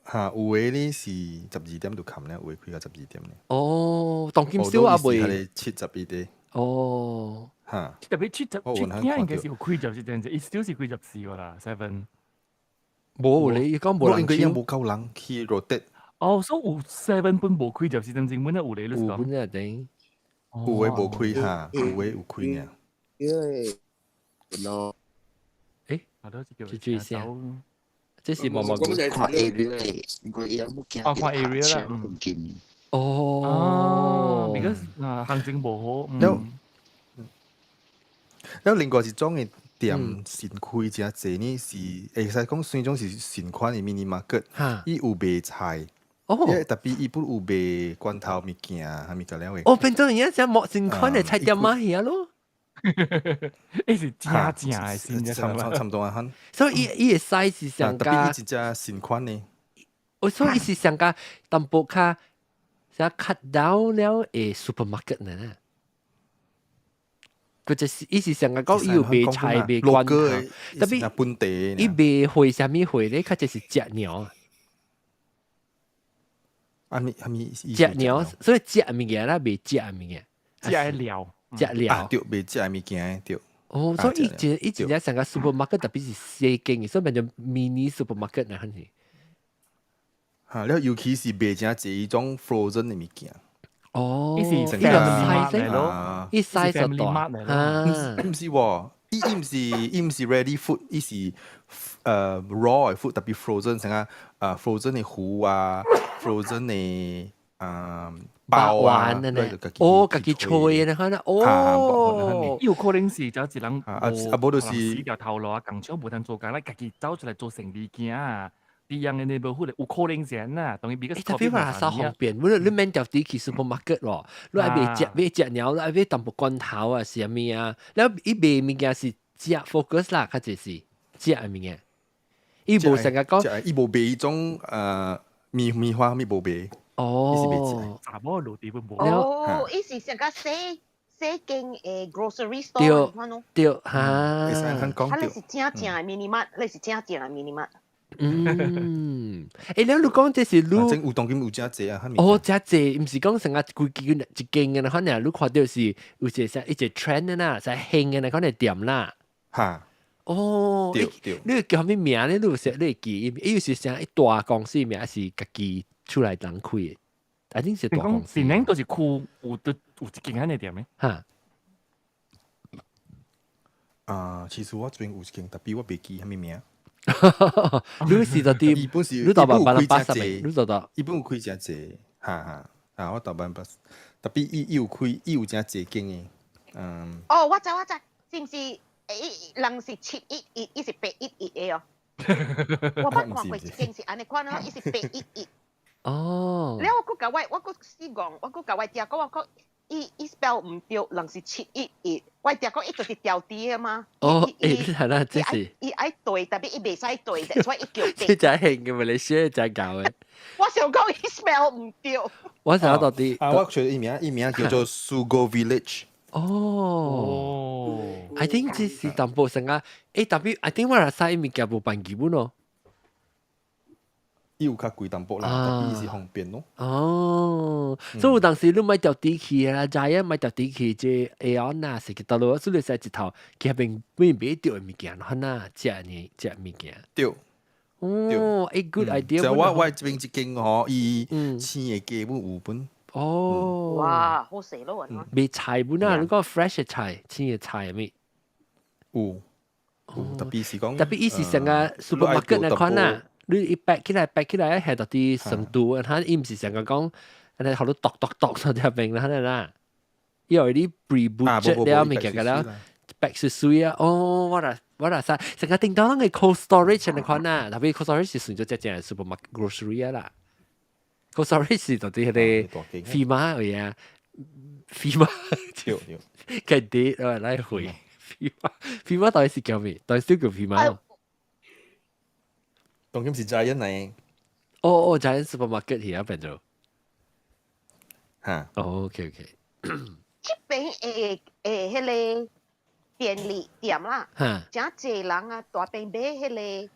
哈，有的呢是12點就冚咧，有的開到十二點咧。哦，當今少啊未？71個。哦。哈。特別77應該是有開24點，伊 still 是開24個啦，seven。無你講無人應該樣無夠人去 rotate。哦，所以有 seven 本無開24點鐘，本有咧，你有本一定。有的無開哈，有的有開爾。因為咯，注意聲，這是毛毛看 area，哦，看 area 啦。哦，because 啊，行情無好。了，了另外一種的店新開誠濟呢，是會使講算種是新款的 mini market，伊有賣菜，哦，特別伊本有賣罐頭物件，啥物個了的。哦，變做而家只莫新款的菜店嘛遐咯。伊是正正的新差差不多啊，所以伊伊的 size 是上特別伊真正新款的。我所以伊是上加淡薄較，啥 cut down 了的 supermarket 呢？佢就是伊是上個講伊有賣菜賣罐頭，特別本地，伊賣貨啥物貨咧，較就是食鳥。啊咪啊咪食鳥，所以食物件啦，賣食物件，食料，食料，對，賣食物件對。哦，所以伊真正上個 supermarket 特別是細間的，所以變做 mini supermarket 那款是。哈，了尤其是賣誠濟伊種 frozen 的物件。哦，伊是伊個 size 咯，伊 size 就大。啊，毋是喎，伊毋是 ready food，伊是raw 的 food，特別 frozen 成啊，frozen 的魚啊，frozen 的啊包啊，哦，家己吹的，可能哦，有可能是就一人啊啊，無就是死條頭路啊，工廠無通做工，咱家己走出來做生意囝啊。啲樣嘅 neighborhood 有可能是啊，當然比較特別話啥方便，你免條啲去 supermarket 咯，你愛買食買食鳥，你愛買淡薄罐頭啊，是啥物啊？了伊賣物件是食 focus 啦，較濟是食的物件。伊無成日講，伊無賣彼種棉花，咪無賣。哦，查某落地本無。哦，伊是成個細細間grocery store 對對哈。他那是正正的 mini mart，那是正正的 mini mart。嗯，你講這是你有當今有誠濟啊，哦，誠濟，毋是講成個規間一間嘅，可能你看到是有一個一個 trend 啦，在興嘅，可能店啦。哈。哦，對對。你叫啥物名咧？你有識你會記？伊是啥一大公司名，還是家己出來人開的？I think 是大公司。檳城都是區有得有一間按呢店的？哈。啊，其實我這邊有一間，tapi 我袂記啥物名。你是到底？伊本是你大辦辦巴士你做到？伊本有開誠濟，哈哈，啊，我大辦巴士，tapi 伊有開，伊有誠濟間的，嗯。哦，我知我知，是毋是？人是711，伊是811的哦。我捌看過一間是按呢款咯，伊是八一一。哦。了我閣共我，我閣試講，我閣共我聽講，我講伊 spell 毋對，人是七一一，我聽講伊就是調低的嘛。哦，欸，係啦，這是。伊愛對，tapi 伊袂使對，所以伊叫。這真興嘅嘛，你寫真搞的。我想講伊 spell 毋對。我想到底。啊，我覺得伊名，伊名叫做 Sugo Village。哦，I think 這是淡薄成啊，欸，tapi I think 我來使物件無辦基本咯。伊有較貴淡薄啦，tapi 伊是方便咯。哦，所以有當時你買條地去啦，知影買條地去這 Aeon 啊，是去倒落，所以你使一頭去彼邊買買著的物件，哈那食呢食物件。對。哦，欸，good idea。就我這邊一間吼，伊生的雞本有本。哦。哇，好食咯！賣菜本啊，你講 fresh 的菜，青的菜係咪？有，有，tapi 是講， tapi 伊是成個 supermarket 那款啊。你一 pack 起來 pack 起來係到啲程度，他伊毋是成個講，按呢好多剁剁剁在這邊啦，啦。因為你 pre-budget 了物件個了，pack 水水啊，哦，我來使，成個叮當嘅 cold storage 那款啊，tapi cold storage 是算做只只 supermarket grocery 啊啦。cold storage 是到啲迄個飛馬位啊，飛馬，對對，佢啲我來回飛馬，飛馬到底是叫咩？到底是叫飛馬？當今是 Giant 嚟。哦哦，Giant supermarket 而家變做。嚇。哦，OK OK。這邊誒迄個便利店啦，誠濟人啊，大邊買迄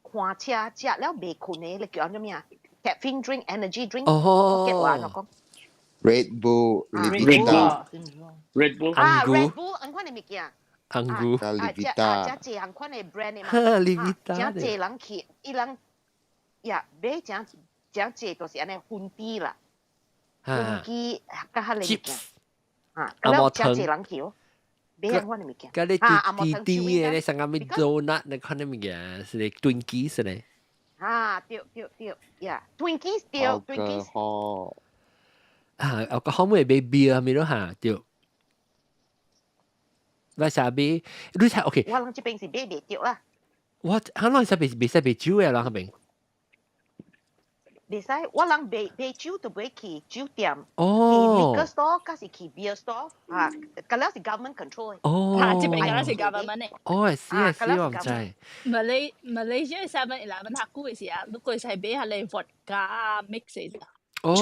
個看車食了袂睏的，你叫啥物啊？Caffeine drink, energy drink。哦。我我講。 Red Bull、 Red Bull、Red Bull 啊，Red Bull，按款的物件。紅菇。啊，食啊，誠濟項款的 brand 的嘛。誠濟人去，伊人呀買誠誠濟都是按呢薰機啦，薰機佮彼個物件。啊，了誠濟人去哦，買按款的物件。佮你甜甜的，你上個物 donut 那款的物件，是咧 Twinkie 是咧。啊，對對對，呀，Twinkie 對，Twinkie。啊，我個後尾買 beer 咪咯嚇，對。我下買，你睇 OK。我人這邊是買袂著啦。我可能是袂袂使賣酒的人彼邊。袂使，我人賣賣酒都袂去酒店。哦。去 liquor store，抑是去 beer store，啊，嗰了是 government control 的。哦。啊，這邊敢若是 government 的。哦，是啊，是我毋知。 Malaysia 7-Eleven 較久的時啊，你過使買彼個 vodka mix 的。哦。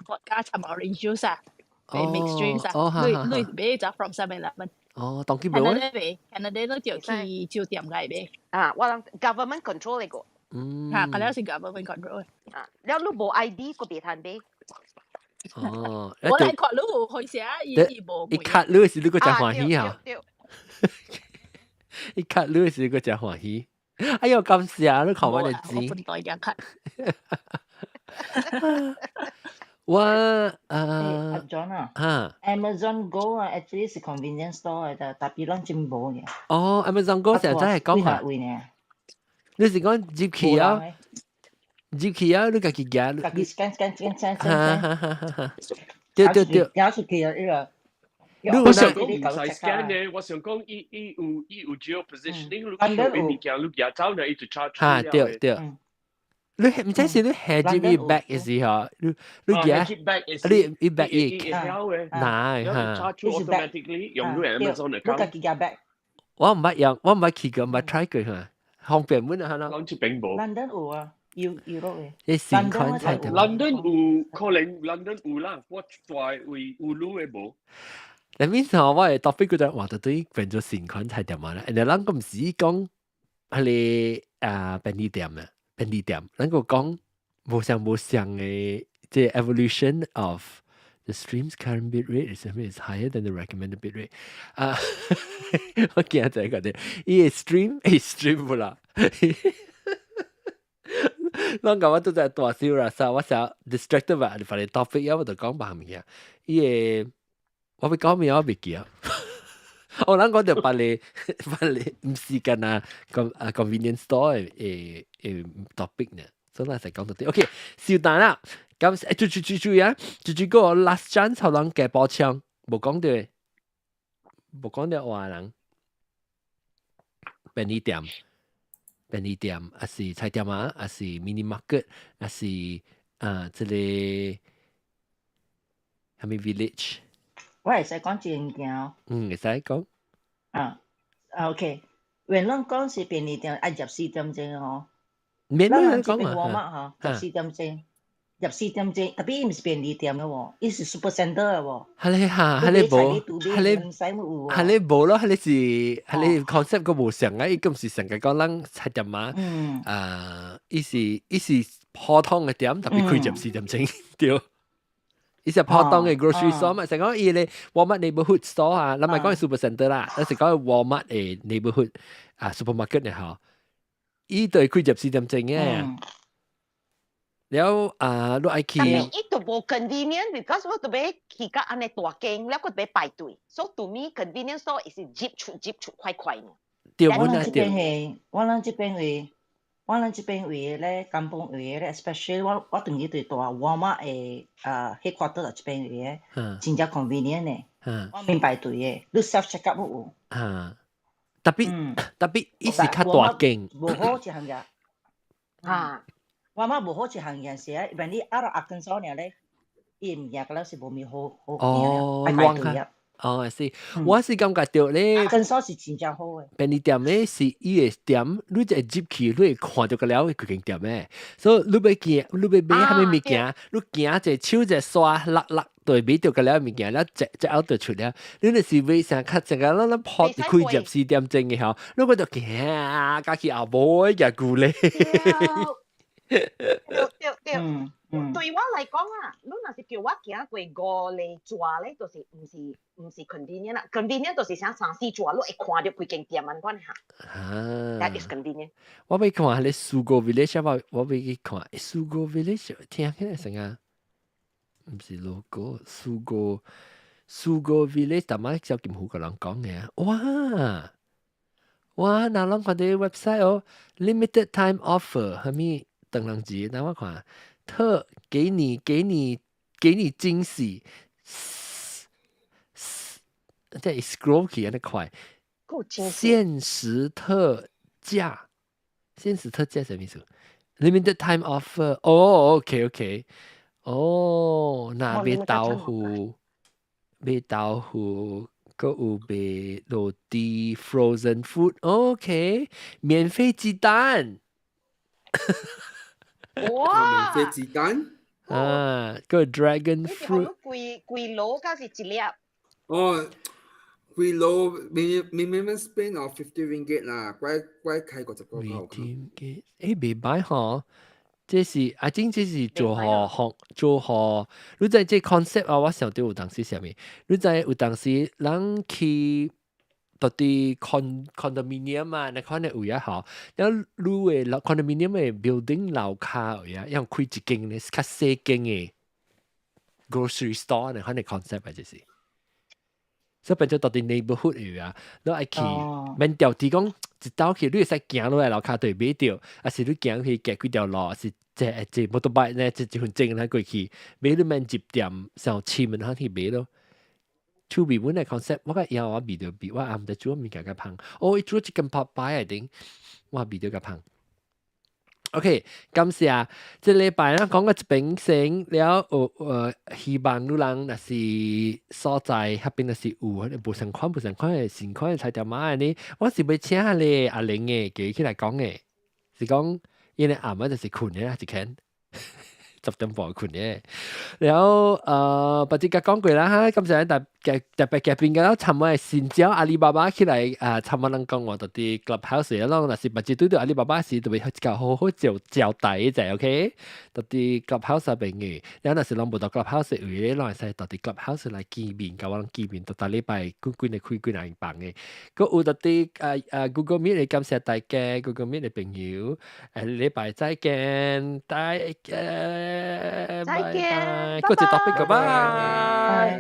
vodka 摻 orange juice 啊，mix drinks 啊，你你買就 from 7-Eleven。哦，當佢冇咧。Canada 買，Canada 都就去酒店來買。啊，我人 government control 來個。嗯。啊，嗰了是 government control。啊，了你無 ID 個袂通買。哦。我來看你有開寫，伊伊無。伊卡你是你個真歡喜啊！伊卡你是個真歡喜。哎喲，感謝你看我的錢。我本袋嘅卡。我啊，阿 John 啊，Amazon Go 啊，actually 是 convenience store 嚟的，tapi 攏真無呢。哦，Amazon Go 成日真係講下。你是講入去啊？入去啊？你家己行？家己 scan scan scan scan scan。對對對。行出去啊！呢個。我想講毋使 scan 嘅，我想講伊伊有伊有 geo positioning，你去物件你行走呢，伊就 charge。嚇對對。你毋知是你下入伊 bag 嘅時候，你你行，你伊 bag 伊拿嚇，charge automatically 用你 Amazon account。你家己夾 bag。我毋捌用，我毋捌去過，毋捌 try 過嚇，方便滿啊，嚇咯。攏這邊無。 London 有啊，有 Europe 嘅。你新款菜店。 London 有可能 London 有啦，我大位有路的無。你面頭我係特別覺得話到對變做新款菜店嘛咧，人哋咱個毋是講彼個啊便利店啊。便利店，咱個講無相無相的這 evolution of The stream's current bit rate is higher than the recommended bit rate。啊，我驚就係嗰啲，伊 stream 伊 stream 不啦。攏講我都在大笑啦，所以我成 distracted 吧，反正 topic 我就講別物件。伊個我欲講咩我袂記啊。我諗講到別個別個毋是干那啊 convenience store 的的 topic 呢，所以咱才講到啲。OK，小等啦，咁注注注注意啊，注注個 last chance 予人加補充，無講到，無講到話人便利店。便利店，還是菜店啊，還是 mini market，還是啊，這個啥物 village？我會使講一個物件哦。嗯，會使講。啊啊，OK，原來講是便利店愛24點鐘哦。免咱這邊我嘛吼，24點鐘，24點鐘，特別伊毋是便利店的喎，伊是 super center 的喎。係咧嚇，係咧無，係咧係咧無咯，係咧是係咧 concept 個無相啊，伊咁是成個講咱菜店啊，啊，伊是伊是普通的店，特別開24點鐘，對。伊是普通的 grocery store 嘛，成講伊咧 Walmart neighborhood store 啊，咱咪講 super center 啦，咱是講 Walmart 的 neighborhood 啊 supermarket 呢吼，伊對開24點鐘嘅。了啊，你愛去。但係伊都無 convenient，because 我都欲去到按呢大間，了閣欲排隊，所以 to me convenience store 是入出入出快快呢。對，我咱這邊係，我咱這邊位，我咱這邊位咧，甘榜位咧，especially 我我當時對大 Walmart 的啊 headquarter 這邊位咧，真正 convenient 呢，我免排隊的，你 self check out 有。啊，特別特別伊是較大間。無好一項嘢。啊。我媽無好一項嘢是啊，因為你阿到阿根索爾咧，伊物件個了是無咪好好哦，亂較。哦，是，我是感覺到咧，阿根索是真正好的。便利店咧是伊個店，你就入去，你會看到個了規間店的，所以你欲行，你欲買啥物物件，你行一手一刷落落，就會買到個了物件，了一一後就出了。你若是買啥較成個咱咱鋪開24點鐘的吼，你閣就行，加去後尾行久咧。對對對，對我來講啊，你若是叫我行過五里蛇咧，就是毋是毋是 convenient 啦，convenient 就是啥三四蛇，你會看到規間店按款哈。啊，That is convenient。我欲看彼个 Sugo Village，我我欲去看 Sugo Village，聽起來成啊，毋是 logo，Sugo Sugo Village，逐擺小金湖個人講嘅，哇哇，若攏看佇 website 哦，limited time offer，啥物？等人節，等我看，特給你給你給你驚喜，這 scroll 起按呢快，限時特價，限時特價什麼意思？Limited time offer，哦，OK OK，哦，那賣豆腐，賣豆腐，閣有賣蘆豬 frozen food，OK，免費雞蛋。哇！免費雞蛋啊，個 dragon fruit。幾幾籮敢是一粒？哦，幾籮 minimum spend of 50 ringgit 啦，怪怪開50個塊。 Ringgit，誒袂歹吼，這是啊，真這是做予學做予，你知這 concept 啊，我想到有當時啥物？你知有當時人去。到佇 condominium 啊，你看你有啊吼，了你的 condominium 的 building 樓跤有啊，用開一間咧較細間的 grocery store，你看你 concept 啊，就是。所以變做到佇 neighborhood 有啊，你愛去免調提講一兜去，你會使行落來樓跤對買著，還是你行去行幾條路，還是坐坐 motorbike 咧，一分鐘來過去買，你免入店上市門口去買咯。趣味本來 concept，我甲枵我味著味，我也毋知煮物件較芳。哦，伊煮一間泡擺的頂，我味著較芳。OK，感謝。這禮拜咱講個一邊先了，有希望你人若是所在彼邊若是有，無相款無相款的新款的菜店仔的呢，我是欲請彼個阿玲的，叫伊起來講的，是講因為暗暝就是睏的啦，一間。10點半睏嘅。然後別只講過啦哈，今日特特別嘅邊個尋日先招阿里巴巴起來啊，尋日人講話到啲 Clubhouse 咯，若是別只對到阿里巴巴時，特別較好好招招待者，OK？到啲 Clubhouse 朋友，然後若是攏無到 Clubhouse 位咧，攏會使到啲 Clubhouse 來見面，佮我攏見面，到逐禮拜幾幾日開幾人房嘅。閣有到啲Google Meet 嚟感謝大家，Google Meet 嘅朋友，禮拜再見，再見，再見，閣一 topic，拜。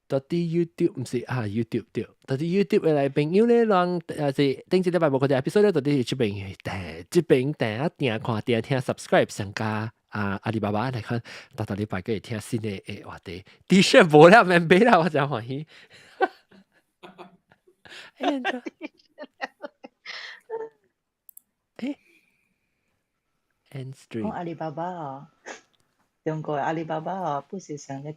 到底 YouTube 毋是啊 YouTube 對，到底 YouTube 的來朋友咧，人也是頂一禮拜無看著 episode 咧，到底是這邊這邊訂啊訂看訂聽 subscribe 上加啊阿里巴巴來看，逐逐禮拜閣會聽新的的話題。T-shirt 無啦，免買啦，我真歡喜。欸，欸，End stream。講阿里巴巴哦，中國阿里巴巴哦，不是上個食